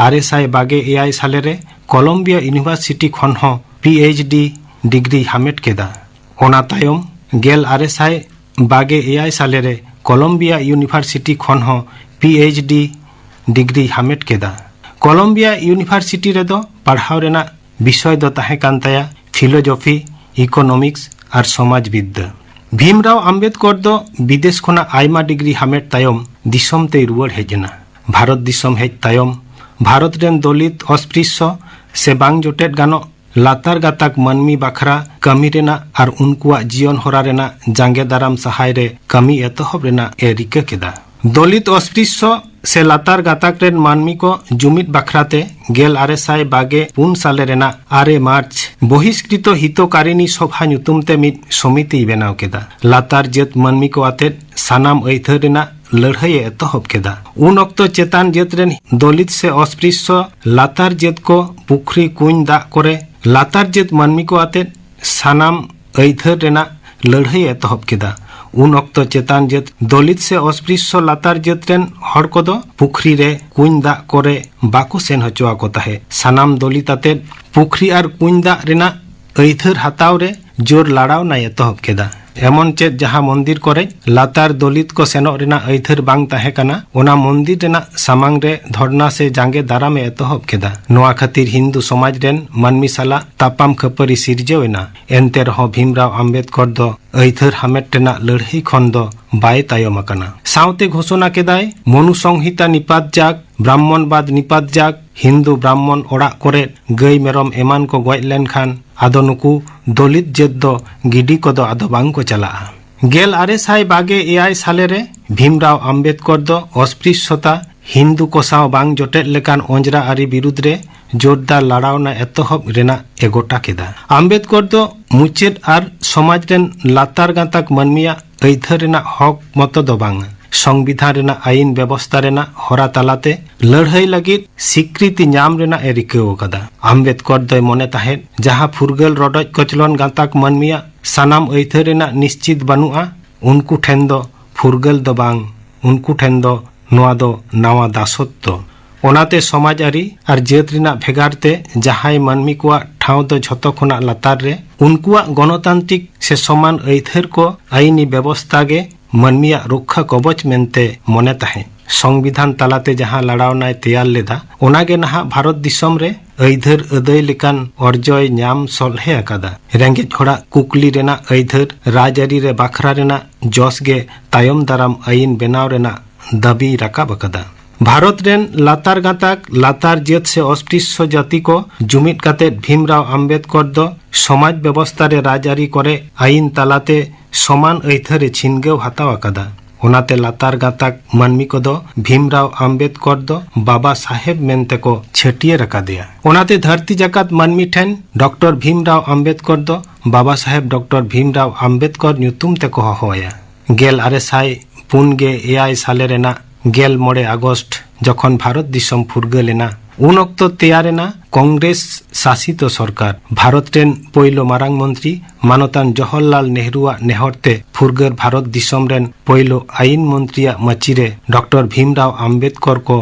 ᱟᱨᱮ ᱥᱟᱭ ᱵᱟᱜᱮ ᱮᱭᱟᱭ ᱥᱟᱞᱮ ᱨᱮ ᱠᱚᱞᱚᱢᱵᱤᱭᱟ ᱤᱭᱩᱱᱤᱵᱷᱟᱨᱥᱤᱴᱤ ᱠᱷᱚᱱ ᱦᱚᱸ ᱯᱤ ᱮᱭᱤᱪ ᱰᱤ ᱰᱤᱜᱽᱨᱤᱭ ᱦᱟᱢᱮᱴ ᱠᱮᱫᱟ᱾ ᱚᱱᱟ ᱛᱟᱭᱚᱢ ᱜᱮᱞ ᱟᱨᱮ ᱥᱟᱭ ᱵᱟᱜᱮ ᱮᱭᱟᱭ ᱥᱟᱞᱮ ᱨᱮ ᱠᱚᱞᱚᱢᱵᱤᱭᱟ ᱤᱭᱩᱱᱤᱵᱷᱟᱨᱥᱤᱴᱤ ᱠᱷᱚᱱ ᱦᱚᱸ ᱯᱤ ᱮᱭᱤᱪ ᱰᱤ ᱰᱤᱜᱽᱨᱤᱭ ᱦᱟᱢᱮᱴ ᱠᱮᱫᱟ᱾ ᱠᱚᱞᱚᱢᱵᱤᱭᱟ ᱤᱭᱩᱱᱤᱵᱷᱟᱨᱥᱤᱴᱤ ᱨᱮᱫᱚ ᱯᱟᱲᱦᱟᱣ ᱨᱮᱱᱟᱜ ᱵᱤᱥᱚᱭ ᱫᱚ ᱛᱟᱦᱮᱸ ᱠᱟᱱ ᱛᱟᱭᱟ ᱯᱷᱤᱞᱳᱡᱚᱯᱷᱤ, ᱤᱠᱳᱱᱚᱢᱤᱠᱥ ᱟᱨ ᱥᱚᱢᱟᱡᱽ ᱵᱤᱫᱽᱫᱟᱹ᱾ ᱵᱷᱤᱢᱨᱟᱣ ᱟᱢᱵᱮᱫᱠᱚᱨ ᱫᱚ ᱵᱤᱫᱮᱥ ᱠᱷᱚᱱᱟᱜ ᱟᱭᱢᱟ ᱰᱤᱜᱽᱨᱤ ᱦᱟᱢᱮᱴ ᱛᱟᱭᱚᱢ ᱫᱤᱥᱚᱢ ᱛᱮᱭ ᱨᱩᱣᱟᱹᱲ ᱦᱮᱡ ᱮᱱᱟ᱾ ᱵᱷᱟᱨᱚᱛ ᱫᱤᱥᱚᱢ ᱦᱮᱡ ᱛᱟᱭᱚᱢ ᱵᱷᱟᱨᱚᱛ ᱨᱮᱱ ᱫᱚᱞᱤᱛ, ᱚᱥᱯᱨᱤᱥᱥᱚ ᱥᱮ ᱵᱟᱝ ᱡᱚᱴᱮᱫ ᱜᱟᱱᱚᱜ ᱞᱟᱛᱟᱨ ᱜᱟᱛᱟᱠ ᱢᱟᱹᱱᱢᱤ ᱵᱟᱠᱷᱨᱟ ᱠᱟᱹᱢᱤ ᱨᱮᱱᱟᱜ ᱟᱨ ᱩᱱᱠᱩᱣᱟᱜ ᱡᱤᱭᱚᱱ ᱦᱚᱨᱟ ᱨᱮᱱᱟᱜ ᱡᱟᱸᱜᱮ ᱫᱟᱨᱟᱢ ᱥᱟᱦᱟᱭ ᱨᱮ ᱠᱟᱹᱢᱤ ᱮᱛᱚᱦᱚᱵ ᱨᱮᱱᱟᱜ ᱮ ᱨᱤᱠᱟᱹ ᱠᱮᱫᱟ᱾ ᱫᱚᱞᱤᱛ, ᱚᱥᱯᱨᱤᱥᱥᱚ ᱥᱮ ᱞᱟᱛᱟᱨ ᱜᱟᱛᱟᱠ ᱨᱮᱱ ᱢᱟᱹᱱᱢᱤ ᱠᱚ ᱡᱩᱢᱤᱫ ᱵᱟᱠᱷᱨᱟᱛᱮ ᱜᱮᱞ ᱟᱨᱮ ᱥᱟᱭ ᱵᱟᱜᱮ ᱯᱩᱱ ᱥᱟᱞᱮ ᱨᱮᱱᱟᱜ ᱟᱨᱮ ᱢᱟᱨᱪ ᱵᱚᱦᱤᱥᱠᱨᱤᱛᱚ ᱦᱤᱛᱚᱠᱟᱨᱤᱱᱤ ᱥᱚᱵᱷᱟ ᱧᱩᱛᱩᱢ ᱛᱮ ᱢᱤᱫ ᱥᱚᱢᱤᱛᱤᱭ ᱵᱮᱱᱟᱣ ᱠᱮᱫᱟ᱾ ᱞᱟᱛᱟᱨ ᱡᱟᱹᱛ ᱢᱟᱹᱱᱢᱤ ᱠᱚ ᱟᱛᱮᱫ ᱥᱟᱱᱟᱢ ᱟᱹᱭᱫᱟᱹᱨ ᱨᱮᱱᱟᱜ ᱞᱟᱹᱲᱦᱟᱹᱭ ᱮ ᱮᱛᱚᱦᱚᱵ ᱠᱮᱫᱟ᱾ ᱩᱱ ᱚᱠᱛᱚ ᱪᱮᱛᱟᱱ ᱡᱟᱹᱛ ᱨᱮᱱ ᱫᱚᱞᱤᱛ ᱥᱮ ᱚᱥᱯᱨᱤᱥᱥᱚ ᱞᱟᱛᱟᱨ ᱡᱟᱹᱛ ᱠᱚ ᱯᱩᱠᱷᱨᱤ, ᱠᱩᱧ ᱫᱟᱜ ᱠᱚᱨᱮ ᱞᱟᱛᱟᱨ ᱡᱟᱹᱛ ᱢᱟᱹᱱᱢᱤ ᱠᱚ ᱟᱛᱮᱫ ᱥᱟᱱᱟᱢ ᱟᱹᱭᱫᱟᱹᱨ ᱨᱮᱱᱟᱜ ᱞᱟᱹᱲᱦᱟᱹᱭ ᱮ ᱮᱛᱚᱦᱚᱵ ᱠᱮᱫᱟ᱾ ᱩᱱ ᱚᱠᱛᱚ ᱪᱮᱛᱟᱱ ᱡᱟᱹᱛ ᱫᱚᱞᱤᱛ ᱥᱮ ᱚᱥᱯᱨᱤᱥᱥᱚ ᱞᱟᱛᱟᱨ ᱡᱟᱹᱛ ᱨᱮᱱ ᱦᱚᱲ ᱠᱚᱫᱚ ᱯᱩᱠᱷᱨᱤ ᱨᱮ, ᱠᱩᱧ ᱫᱟᱜ ᱠᱚᱨᱮ ᱵᱟᱠᱚ ᱥᱮᱱ ᱦᱚᱪᱚ ᱟᱠᱚ ᱛᱟᱦᱮᱸᱫ᱾ ᱥᱟᱱᱟᱢ ᱫᱚᱞᱤᱛ ᱟᱛᱮᱫ ᱯᱩᱠᱷᱨᱤ ᱟᱨ ᱠᱩᱧ ᱫᱟᱜ ᱨᱮᱱᱟᱜ ᱟᱹᱭᱫᱟᱹᱨ ᱦᱟᱛᱟᱣ ᱨᱮ ᱡᱳᱨ ᱞᱟᱲᱟᱣᱱᱟᱭ ᱮᱛᱚᱦᱚᱵ ᱠᱮᱫᱟ᱾ ᱮᱢᱚᱱ ᱪᱮᱫ ᱡᱟᱦᱟᱸ ᱢᱚᱱᱫᱤᱨ ᱠᱚᱨᱮ ᱞᱟᱛᱟᱨ ᱫᱚᱞᱤᱛ ᱠᱚ ᱥᱮᱱᱚᱜ ᱨᱮᱱᱟᱜ ᱟᱹᱭᱫᱟᱹᱨ ᱵᱟᱝ ᱛᱟᱦᱮᱸ ᱠᱟᱱᱟ, ᱚᱱᱟ ᱢᱚᱱᱫᱤᱨ ᱨᱮᱱᱟᱜ ᱥᱟᱢᱟᱝ ᱨᱮ ᱫᱷᱚᱨᱱᱟ ᱥᱮ ᱡᱟᱸᱜᱮ ᱫᱟᱨᱟᱢ ᱮ ᱮᱛᱚᱦᱚᱵ ᱠᱮᱫᱟ᱾ ᱱᱚᱣᱟ ᱠᱷᱟᱹᱛᱤᱨ ᱦᱤᱱᱫᱩ ᱥᱚᱢᱟᱡᱽ ᱨᱮᱱ ᱢᱟᱹᱱᱢᱤ ᱥᱟᱞᱟᱜ ᱛᱟᱯᱟᱢ ᱠᱷᱟᱹᱯᱟᱹᱨᱤ ᱥᱤᱨᱡᱟᱹᱣ ᱮᱱᱟ᱾ ᱮᱱᱛᱮ ᱨᱮᱦᱚᱸ ᱵᱷᱤᱢᱨᱟᱣ ᱟᱢᱵᱮᱫᱠᱚᱨ ᱫᱚ ᱟᱹᱭᱫᱟᱹᱨ ᱦᱟᱢᱮᱴ ᱨᱮᱱᱟᱜ ᱞᱟᱹᱲᱦᱟᱹᱭ ᱠᱷᱚᱱ ᱫᱚ ᱵᱟᱭ ᱛᱟᱭᱚᱢ ᱟᱠᱟᱱᱟ᱾ ᱥᱟᱶᱛᱮ ᱜᱷᱳᱥᱚᱱᱟ ᱠᱮᱫᱟᱭ, ᱢᱚᱱᱩ ᱥᱚᱝᱦᱤᱛᱟ ᱱᱤᱯᱟᱛ ᱡᱟᱜᱽ, ᱵᱨᱟᱦᱢᱚᱱᱵᱟᱫ ᱱᱤᱯᱟᱛ ᱡᱟᱜᱽ, ᱦᱤᱱᱫᱩ ᱵᱨᱟᱦᱢᱚᱱ ᱚᱲᱟᱜ ᱠᱚᱨᱮ ᱜᱟᱹᱭ ᱢᱮᱨᱚᱢ ᱮᱢᱟᱱ ᱠᱚ ᱜᱚᱡ ᱞᱮᱱᱠᱷᱟᱱ ᱟᱫᱚ ᱱᱩᱠᱩ ᱫᱚᱞᱤᱛ ᱡᱟᱹᱛ ᱫᱚ ᱜᱤᱰᱤ ᱠᱚᱫᱚ ᱟᱫᱚ ᱵᱟᱝ ᱠᱚ ᱪᱟᱞᱟᱜᱼᱟ᱾ ᱜᱮᱞ ᱟᱨᱮ ᱥᱟᱭ ᱵᱟᱜᱮ ᱮᱭᱟᱭ ᱥᱟᱞᱮ ᱨᱮ ᱵᱷᱤᱢᱨᱟᱣ ᱟᱢᱵᱮᱫᱠᱚᱨ ᱫᱚ ᱚᱥᱯᱨᱤᱥᱥᱚᱛᱟ, ᱦᱤᱱᱫᱩ ᱠᱚ ᱥᱟᱶ ᱵᱟᱝ ᱡᱚᱴᱮᱫ ᱞᱮᱠᱟᱱ ᱚᱸᱡᱽᱨᱟ ᱟᱹᱨᱤ ᱵᱤᱨᱩᱫᱽ ᱨᱮ ᱡᱳᱨᱫᱟᱨ ᱞᱟᱲᱟᱣᱱᱟ ᱮᱛᱚᱦᱚᱵ ᱨᱮᱱᱟᱜ ᱮ ᱜᱚᱴᱟ ᱠᱮᱫᱟ᱾ ᱟᱢᱵᱮᱫᱠᱚᱨ ᱫᱚ ᱢᱩᱪᱟᱹᱫ ᱟᱨ ᱥᱚᱢᱟᱡᱽ ᱨᱮᱱ ᱞᱟᱛᱟᱨ ᱜᱟᱛᱟᱠ ᱢᱟᱹᱱᱢᱤᱭᱟᱜ ᱟᱹᱭᱫᱟᱹᱨ ᱨᱮᱱᱟᱜ ᱦᱚᱠ ᱢᱚᱛᱚ ᱫᱚ ᱵᱟᱝ, ᱥᱚᱝᱵᱤᱫᱷᱟᱱ ᱨᱮᱱᱟᱜ ᱟᱹᱭᱤᱱ ᱵᱮᱵᱚᱥᱛᱟ ᱨᱮᱱᱟᱜ ᱦᱚᱨᱟ ᱛᱟᱞᱟᱛᱮ ᱞᱟᱹᱲᱦᱟᱹᱭ ᱞᱟᱹᱜᱤᱫ ᱥᱤᱠᱨᱤᱛᱤ ᱧᱟᱢ ᱨᱮᱱᱟᱜ ᱮ ᱨᱤᱠᱟᱹᱣ ᱟᱠᱟᱫᱟ᱾ ᱟᱢᱵᱮᱫᱠᱚᱨ ᱫᱚᱭ ᱢᱚᱱᱮ ᱛᱟᱦᱮᱸᱫ, ᱡᱟᱦᱟᱸ ᱯᱷᱩᱨᱜᱟᱹᱞ ᱨᱚᱰᱚᱡ ᱠᱚᱪᱞᱚᱱ ᱜᱟᱛᱟᱠ ᱢᱟᱹᱱᱢᱤᱭᱟᱜ ᱥᱟᱱᱟᱢ ᱟᱹᱭᱫᱟᱹᱨ ᱨᱮᱱᱟᱜ ᱱᱤᱥᱪᱤᱛ ᱵᱟᱹᱱᱩᱜᱼᱟ, ᱩᱱᱠᱩ ᱴᱷᱮᱱ ᱫᱚ ᱯᱷᱩᱨᱜᱟᱹᱞ ᱫᱚ ᱵᱟᱝ, ᱩᱱᱠᱩ ᱴᱷᱮᱱ ᱫᱚ ᱱᱚᱣᱟ ᱫᱚ ᱱᱟᱣᱟ ᱫᱟᱥᱚᱛᱛᱚ᱾ ᱚᱱᱟᱛᱮ ᱥᱚᱢᱟᱡᱽ ᱟᱹᱨᱤ ᱟᱨ ᱡᱟᱹᱛ ᱨᱮᱱᱟᱜ ᱵᱷᱮᱜᱟᱨ ᱛᱮ ᱡᱟᱦᱟᱸᱭ ᱢᱟᱹᱱᱢᱤ ᱠᱚᱣᱟᱜ ᱴᱷᱟᱶ ᱫᱚ ᱡᱷᱚᱛᱚ ᱠᱷᱚᱱᱟᱜ ᱞᱟᱛᱟᱨ ᱨᱮ, ᱩᱱᱠᱩᱣᱟᱜ ᱜᱚᱱᱚᱛᱟᱱᱛᱨᱤᱠ ᱥᱮ ᱥᱚᱢᱟᱱ ᱟᱹᱭᱫᱟᱹᱨ ᱠᱚ ᱟᱹᱭᱤᱱᱤ ᱵᱮᱵᱚᱥᱛᱟ ᱜᱮ ᱢᱟᱹᱱᱢᱤᱭᱟᱜ ᱨᱩᱠᱷᱟ ᱠᱚᱵᱚᱪ ᱢᱮᱱᱛᱮ ᱢᱚᱱᱮ ᱛᱟᱦᱮᱸᱫ᱾ ᱥᱚᱝᱵᱤᱫᱷᱟᱱ ᱛᱟᱞᱟᱛᱮ ᱡᱟᱦᱟᱸ ᱞᱟᱲᱟᱣᱱᱟᱭ ᱛᱮᱭᱟᱨ ᱞᱮᱫᱟ, ᱚᱱᱟᱜᱮ ᱱᱟᱦᱟᱜ ᱵᱷᱟᱨᱚᱛ ᱫᱤᱥᱚᱢ ᱨᱮ ᱟᱹᱭᱫᱟᱹᱨ ᱟᱹᱫᱟᱹᱭ ᱞᱮᱠᱟᱱ ᱚᱨᱡᱚᱭ ᱧᱟᱢ ᱥᱚᱞᱦᱮ ᱟᱠᱟᱫᱟ᱾ ᱨᱮᱸᱜᱮᱡ ᱦᱚᱲᱟᱜ ᱠᱩᱠᱞᱤ ᱨᱮᱱᱟᱜ ᱟᱹᱭᱫᱟᱹᱨ ᱨᱟᱡᱽᱟᱹᱨᱤ ᱨᱮ ᱵᱟᱠᱷᱨᱟ ᱨᱮᱱᱟᱜ ᱡᱚᱥ ᱜᱮ ᱛᱟᱭᱚᱢ ᱫᱟᱨᱟᱢ ᱟᱹᱭᱤᱱ ᱵᱮᱱᱟᱣ ᱨᱮᱱᱟᱜ ᱫᱟᱹᱵᱤᱭ ᱨᱟᱠᱟᱵ ᱟᱠᱟᱫᱟ᱾ ᱵᱷᱟᱨᱚᱛ ᱨᱮᱱ ᱞᱟᱛᱟᱨ ᱜᱟᱛᱟᱠ, ᱞᱟᱛᱟᱨ ᱡᱟᱹᱛ ᱥᱮ ᱚᱥᱯᱨᱤᱥᱥᱚ ᱡᱟᱹᱛᱤ ᱠᱚ ᱡᱩᱢᱤᱫ ᱠᱟᱛᱮ ᱵᱷᱤᱢᱨᱟᱣ ᱟᱢᱵᱮᱫᱠᱚᱨ ᱫᱚ ᱥᱚᱢᱟᱡᱽ ᱵᱮᱵᱚᱥᱛᱟ ᱨᱮ ᱨᱟᱡᱽᱟᱹᱨᱤ ᱠᱚᱨᱮ ᱟᱹᱭᱤᱱ ᱛᱟᱞᱟᱛᱮ ᱥᱚᱢᱟᱱ ᱟᱹᱭᱫᱷᱟᱹᱨ ᱮ ᱪᱷᱤᱱᱜᱟᱹᱣ ᱦᱟᱛᱟᱣ ᱟᱠᱟᱫᱟ᱾ ᱚᱱᱟᱛᱮ ᱞᱟᱛᱟᱨ ᱜᱟᱛᱟᱠ ᱢᱟᱹᱱᱢᱤ ᱠᱚᱫᱚ ᱵᱷᱤᱢᱨᱟᱣ ᱟᱢᱵᱮᱫᱠᱚᱨ ᱫᱚ ᱵᱟᱵᱟ ᱥᱟᱦᱮᱵᱽ ᱢᱮᱱᱛᱮ ᱠᱚ ᱪᱷᱟᱹᱴᱭᱟᱹᱨ ᱟᱠᱟᱫᱮᱭᱟ᱾ ᱚᱱᱟᱛᱮ ᱫᱷᱟᱹᱨᱛᱤ ᱡᱟᱠᱟᱛ ᱢᱟᱹᱱᱢᱤ ᱴᱷᱮᱱ ᱰᱚᱠᱴᱚᱨ ᱵᱷᱤᱢᱨᱟᱣ ᱟᱢᱵᱮᱫᱠᱚᱨ ᱫᱚ ᱵᱟᱵᱟ ᱥᱟᱦᱮᱵᱽ ᱰᱚᱠᱴᱚᱨ ᱵᱷᱤᱢᱨᱟᱣ ᱟᱢᱵᱮᱫᱠᱚᱨ ᱧᱩᱛᱩᱢ ᱛᱮᱠᱚ ᱦᱚᱦᱚᱣᱟᱭᱟ᱾ ᱜᱮᱞ ᱟᱨᱮ ᱥᱟᱭ ᱯᱩᱱ ᱜᱮ ᱮᱭᱟᱭ ᱥᱟᱞᱮ ᱨᱮᱱᱟᱜ ᱜᱮᱞ ᱢᱚᱬᱮ ᱟᱜᱚᱥᱴ ᱡᱚᱠᱷᱚᱱ ᱵᱷᱟᱨᱚᱛ ᱫᱤᱥᱚᱢ ᱯᱷᱩᱨᱜᱟᱹᱞ ᱮᱱᱟ, ᱩᱱ ᱚᱠᱛᱚ ᱛᱮᱭᱟᱨ ᱮᱱᱟ ᱠᱚᱝᱜᱨᱮᱥ ᱥᱟᱥᱤᱛᱚ ᱥᱚᱨᱠᱟᱨ᱾ ᱵᱷᱟᱨᱚᱛ ᱨᱮᱱ ᱯᱳᱭᱞᱳ ᱢᱟᱨᱟᱝ ᱢᱚᱱᱛᱨᱤ ᱢᱟᱱᱚᱛᱟᱱ ᱡᱚᱣᱟᱦᱚᱨᱞᱟᱞ ᱱᱮᱦᱨᱩᱣᱟᱜ ᱱᱮᱦᱚᱨ ᱛᱮ ᱯᱷᱩᱨᱜᱟᱹᱞ ᱵᱷᱟᱨᱚᱛ ᱫᱤᱥᱚᱢ ᱨᱮᱱ ᱯᱳᱭᱞᱳ ᱟᱭᱤᱱ ᱢᱚᱱᱛᱨᱤᱭᱟᱜ ᱢᱟᱹᱪᱤ ᱨᱮ ᱰᱚᱠᱴᱚᱨ ᱵᱷᱤᱢᱨᱟᱣ ᱟᱢᱵᱮᱫᱠᱚᱨ ᱠᱚ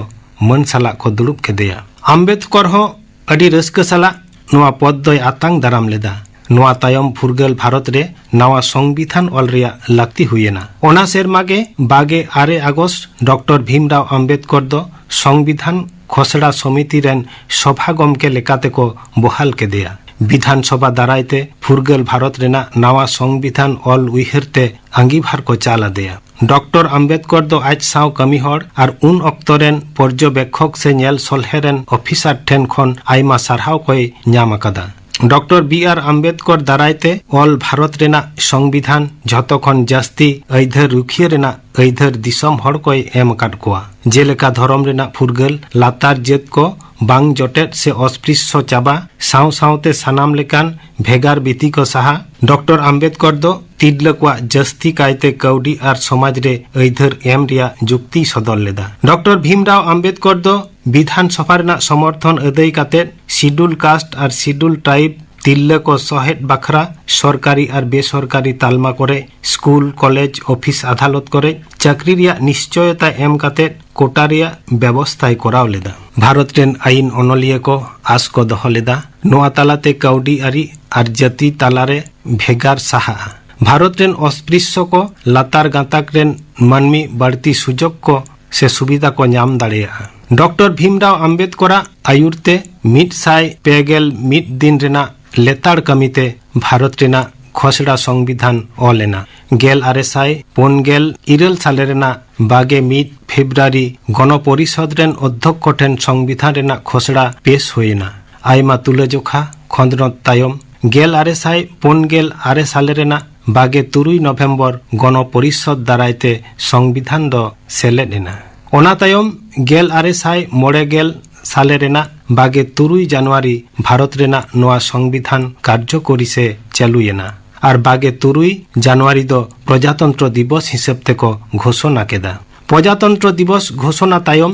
ᱢᱟᱹᱱ ᱥᱟᱞᱟᱜ ᱠᱚ ᱫᱩᱲᱩᱵ ᱠᱮᱫᱮᱭᱟ᱾ ᱟᱢᱵᱮᱫᱠᱚᱨ ᱦᱚᱸ ᱟᱹᱰᱤ ᱨᱟᱹᱥᱠᱟᱹ ᱥᱟᱞᱟᱜ ᱱᱚᱣᱟ ᱯᱚᱫᱽ ᱫᱚᱭ ᱟᱛᱟᱝ ᱫᱟᱨᱟᱢ ᱞᱮᱫᱟ᱾ ᱱᱚᱣᱟ ᱛᱟᱭᱚᱢ ᱯᱷᱩᱨᱜᱟᱹᱞ ᱵᱷᱟᱨᱚᱛ ᱨᱮ ᱱᱟᱣᱟ ᱥᱚᱝᱵᱤᱫᱷᱟᱱ ᱚᱞ ᱨᱮᱭᱟᱜ ᱞᱟᱹᱠᱛᱤ ᱦᱩᱭ ᱮᱱᱟ᱾ ᱚᱱᱟ ᱥᱮᱨᱢᱟ ᱜᱮ ᱵᱟᱜᱮ ᱟᱨᱮ ᱟᱜᱚᱥᱴ ᱰᱚᱠᱴᱚᱨ ᱵᱷᱤᱢᱨᱟᱣ ᱟᱢᱵᱮᱫᱠᱚᱨ ᱫᱚ ᱥᱚᱝᱵᱤᱫᱷᱟᱱ ᱠᱷᱚᱥᱲᱟ ᱥᱚᱢᱤᱛᱤ ᱨᱮᱱ ᱥᱚᱵᱷᱟ ᱜᱚᱢᱠᱮ ᱞᱮᱠᱟᱛᱮ ᱠᱚ ᱵᱚᱦᱟᱞ ᱠᱮᱫᱮᱭᱟ᱾ ᱵᱤᱫᱷᱟᱱ ᱥᱚᱵᱷᱟ ᱫᱟᱨᱟᱭ ᱛᱮ ᱯᱷᱩᱨᱜᱟᱹᱞ ᱵᱷᱟᱨᱚᱛ ᱨᱮᱱᱟᱜ ᱱᱟᱣᱟ ᱥᱚᱝᱵᱤᱫᱷᱟᱱ ᱚᱞ ᱩᱭᱦᱟᱹᱨ ᱛᱮ ᱟᱸᱜᱤᱵᱷᱟᱨ ᱠᱚ ᱪᱟᱞ ᱟᱫᱮᱭᱟ᱾ ᱰᱚᱠᱴᱚᱨ ᱟᱢᱵᱮᱫᱠᱚᱨ ᱫᱚ ᱟᱡ ᱥᱟᱶ ᱠᱟᱹᱢᱤ ᱦᱚᱲ ᱟᱨ ᱩᱱ ᱚᱠᱛᱚ ᱨᱮᱱ ᱯᱚᱨᱡᱚᱵᱮᱠᱠᱷᱚᱠ ᱥᱮ ᱧᱮᱞ ᱥᱚᱞᱦᱮ ᱨᱮᱱ ᱚᱯᱷᱤᱥᱟᱨ ᱴᱷᱮᱱ ᱠᱷᱚᱱ ᱟᱭᱢᱟ ᱥᱟᱨᱦᱟᱣ ᱠᱚᱭ ᱧᱟᱢ ᱟᱠᱟᱫᱟ᱾ ᱰᱚᱠᱴᱚᱨ ᱵᱤ ᱟᱨ ᱟᱢᱵᱮᱫᱠᱚᱨ ᱫᱟᱨᱟᱭ ᱛᱮ ᱚᱞ ᱵᱷᱟᱨᱚᱛ ᱨᱮᱱᱟᱜ ᱥᱚᱝᱵᱤᱫᱷᱟᱱ ᱡᱷᱚᱛᱚ ᱠᱷᱚᱱ ᱡᱟᱹᱥᱛᱤ ᱟᱹᱭᱫᱷᱟᱹᱨ ᱨᱩᱠᱷᱤᱭᱟᱹ ᱨᱮᱱᱟᱜ ᱟᱹᱭᱫᱷᱟᱹᱨ ᱫᱤᱥᱚᱢ ᱦᱚᱲ ᱠᱚᱭ ᱮᱢ ᱟᱠᱟᱫ ᱠᱚᱣᱟ᱾ ᱡᱮᱞᱮᱠᱟ ᱫᱷᱚᱨᱚᱢ ᱨᱮᱱᱟᱜ ᱯᱷᱩᱨᱜᱟᱹᱞ, ᱞᱟᱛᱟᱨ ᱡᱟᱹᱛ ᱠᱚ ᱵᱟᱝ ᱡᱚᱴᱮᱫ ᱥᱮ ᱚᱥᱯᱨᱤᱥᱥᱚ ᱪᱟᱵᱟ, ᱥᱟᱶ ᱥᱟᱶᱛᱮ ᱥᱟᱱᱟᱢ ᱞᱮᱠᱟᱱ ᱵᱷᱮᱜᱟᱨ ᱵᱤᱛᱤ ᱠᱚ ᱥᱟᱦᱟ᱾ ᱰᱚᱠᱴᱚᱨ ᱟᱢᱵᱮᱫᱠᱚᱨ ᱫᱚ ᱛᱤᱨᱞᱟᱹ ᱠᱚᱣᱟᱜ ᱡᱟᱹᱥᱛᱤ ᱠᱟᱭᱛᱮ ᱠᱟᱹᱣᱰᱤ ᱟᱨ ᱥᱚᱢᱟᱡᱽ ᱨᱮ ᱟᱹᱭᱫᱷᱟᱹᱨ ᱮᱢ ᱨᱮᱭᱟᱜ ᱡᱩᱠᱛᱤᱭ ᱥᱚᱫᱚᱨ ᱞᱮᱫᱟ᱾ ᱰᱚᱠᱴᱚᱨ ᱵᱷᱤᱢᱨᱟᱣ ᱟᱢᱵᱮᱫᱠᱚᱨ ᱫᱚ ᱵᱤᱫᱷᱟᱱ ᱥᱚᱵᱷᱟ ᱨᱮᱱᱟᱜ ᱥᱚᱢᱚᱨᱛᱷᱚᱱ ᱟᱹᱫᱟᱹᱭ ᱠᱟᱛᱮ ᱥᱤᱰᱩᱞ ᱠᱟᱥᱴ ᱟᱨ ᱥᱤᱰᱩᱞ ᱴᱨᱟᱭᱤᱵ ᱛᱤᱨᱞᱟᱹ ᱠᱚ ᱥᱚᱦᱮᱫ ᱵᱟᱠᱷᱨᱟ ᱥᱚᱨᱠᱟᱨᱤ ᱟᱨ ᱵᱮᱥᱚᱨᱠᱟᱨᱤ ᱛᱟᱞᱢᱟ ᱠᱚᱨᱮ, ᱥᱠᱩᱞ, ᱠᱚᱞᱮᱡᱽ, ᱚᱯᱷᱤᱥ, ᱟᱫᱟᱞᱚᱛ ᱠᱚᱨᱮ ᱪᱟᱹᱠᱨᱤ ᱨᱮᱭᱟᱜ ᱱᱤᱥᱪᱚᱭᱚᱛᱟ ᱮᱢ ᱠᱟᱛᱮ ᱠᱳᱴᱟ ᱨᱮᱭᱟᱜ ᱵᱮᱵᱚᱥᱛᱷᱟᱭ ᱠᱚᱨᱟᱣ ᱞᱮᱫᱟ᱾ ᱵᱷᱟᱨᱚᱛ ᱨᱮᱱ ᱟᱭᱤᱱ ᱚᱱᱚᱞᱤᱭᱟᱹ ᱠᱚ ᱟᱥ ᱠᱚ ᱫᱚᱦᱚ ᱞᱮᱫᱟ, ᱱᱚᱣᱟ ᱛᱟᱞᱟᱛᱮ ᱠᱟᱹᱣᱰᱤ ᱟᱹᱨᱤ ᱟᱨ ᱡᱟᱹᱛᱤ ᱛᱟᱞᱟᱨᱮ ᱵᱷᱮᱜᱟᱨ ᱥᱟᱦᱟᱜᱼᱟ᱾ ᱵᱷᱟᱨᱚᱛ ᱨᱮᱱ ᱚᱥᱯᱨᱤᱥᱥᱚ ᱠᱚ ᱞᱟᱛᱟᱨ ᱜᱟᱛᱟᱠ ᱨᱮᱱ ᱢᱟᱹᱱᱢᱤ ᱵᱟᱹᱲᱛᱤ ᱥᱩᱡᱳᱜᱽ ᱠᱚ ᱥᱮ ᱥᱩᱵᱤᱫᱷᱟ ᱠᱚ ᱧᱟᱢ ᱫᱟᱲᱮᱭᱟᱜᱼᱟ᱾ ᱰᱚᱠᱴᱚᱨ ᱵᱷᱤᱢᱨᱟᱣ ᱟᱢᱵᱮᱫᱠᱚᱨᱟᱜ ᱟᱭᱩᱨ ᱛᱮ ᱢᱤᱫ ᱥᱟᱭ ᱯᱮ ᱜᱮᱞ ᱢᱤᱫ ᱫᱤᱱ ᱨᱮᱱᱟᱜ ᱞᱮᱛᱟᱲ ᱠᱟᱹᱢᱤᱛᱮ ᱵᱷᱟᱨᱚᱛ ᱨᱮᱱᱟᱜ ᱠᱷᱚᱥᱲᱟ ᱥᱚᱝᱵᱤᱫᱷᱟᱱ ᱚᱞ ᱮᱱᱟ᱾ ᱜᱮᱞ ᱟᱨᱮ ᱥᱟᱭ ᱯᱩᱱ ᱜᱮᱞ ᱤᱨᱟᱹᱞ ᱥᱟᱞᱮ ᱨᱮᱱᱟᱜ ᱵᱟᱜᱮ ᱢᱤᱫ ᱯᱷᱮᱵᱨᱩᱣᱟᱨᱤ ᱜᱚᱱᱚ ᱯᱚᱨᱤᱥᱚᱫᱽ ᱨᱮᱱ ᱚᱫᱽᱫᱷᱚᱠᱠᱷᱚ ᱴᱷᱮᱱ ᱥᱚᱝᱵᱤᱫᱷᱟᱱ ᱨᱮᱱᱟᱜ ᱠᱷᱚᱥᱲᱟ ᱯᱮᱥ ᱦᱩᱭ ᱮᱱᱟ᱾ ᱟᱭᱢᱟ ᱛᱩᱞᱟᱹᱡᱚᱠᱷᱟ ᱠᱷᱚᱸᱫᱽᱨᱚᱸᱫᱽ ᱛᱟᱭᱚᱢ ᱜᱮᱞ ᱟᱨᱮ ᱥᱟᱭ ᱯᱩᱱ ᱜᱮᱞ ᱟᱨᱮ ᱥᱟᱞᱮ ᱨᱮᱱᱟᱜ ᱵᱟᱜᱮ ᱛᱩᱨᱩᱭ ᱱᱚᱵᱷᱮᱢᱵᱚᱨ ᱜᱚᱱᱚ ᱯᱚᱨᱤᱥᱚᱫᱽ ᱫᱟᱨᱟᱭ ᱛᱮ ᱥᱚᱝᱵᱤᱫᱷᱟᱱ ᱫᱚ ᱥᱮᱞᱮᱫ ᱮᱱᱟ᱾ ᱚᱱᱟ ᱛᱟᱭᱚᱢ ᱜᱮᱞ ᱟᱨᱮ ᱥᱟᱭ ᱢᱚᱬᱮ ᱜᱮᱞ ᱥᱟᱞᱮ ᱨᱮᱱᱟᱜ ᱵᱟᱜᱮ ᱛᱩᱨᱩᱭ ᱡᱟᱱᱩᱣᱟᱨᱤ ᱵᱷᱟᱨᱚᱛ ᱨᱮᱱᱟᱜ ᱱᱚᱣᱟ ᱥᱚᱝᱵᱤᱫᱷᱟᱱ ᱠᱟᱨᱡᱚᱠᱚᱨᱤ ᱥᱮ ᱪᱟᱹᱞᱩᱭᱮᱱᱟ ᱟᱨ ᱵᱟᱜᱮ ᱛᱩᱨᱩᱭ ᱡᱟᱱᱩᱣᱟᱨᱤ ᱫᱚ ᱯᱨᱚᱡᱟᱛᱚᱱᱛᱨᱚ ᱫᱤᱵᱚᱥ ᱦᱤᱥᱟᱹᱵ ᱛᱮᱠᱚ ᱜᱷᱳᱥᱚᱱᱟ ᱠᱮᱫᱟ᱾ ᱯᱨᱚᱡᱟᱛᱚᱱᱛᱨᱚ ᱫᱤᱵᱚᱥ ᱜᱷᱳᱥᱚᱱᱟ ᱛᱟᱭᱚᱢ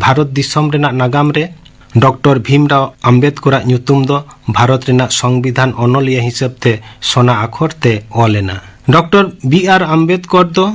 ᱵᱷᱟᱨᱚᱛ ᱫᱤᱥᱚᱢ ᱨᱮᱱᱟᱜ ᱱᱟᱜᱟᱢ ᱨᱮ ᱰᱚᱠᱴᱚᱨ ᱵᱷᱤᱢᱨᱟᱣ ᱟᱢᱵᱮᱫᱠᱚᱨᱟᱜ ᱧᱩᱛᱩᱢ ᱫᱚ ᱵᱷᱟᱨᱚᱛ ᱨᱮᱱᱟᱜ ᱥᱚᱝᱵᱤᱫᱷᱟᱱ ᱚᱱᱚᱞᱤᱭᱟᱹ ᱦᱤᱥᱟᱹᱵ ᱛᱮ ᱥᱚᱱᱟ ᱟᱠᱷᱚᱨ ᱛᱮ ᱚᱞ ᱮᱱᱟ᱾ ᱰᱚᱠᱴᱚᱨ ᱵᱤ ᱟᱨ ᱟᱢᱵᱮᱫᱠᱚᱨ ᱫᱚ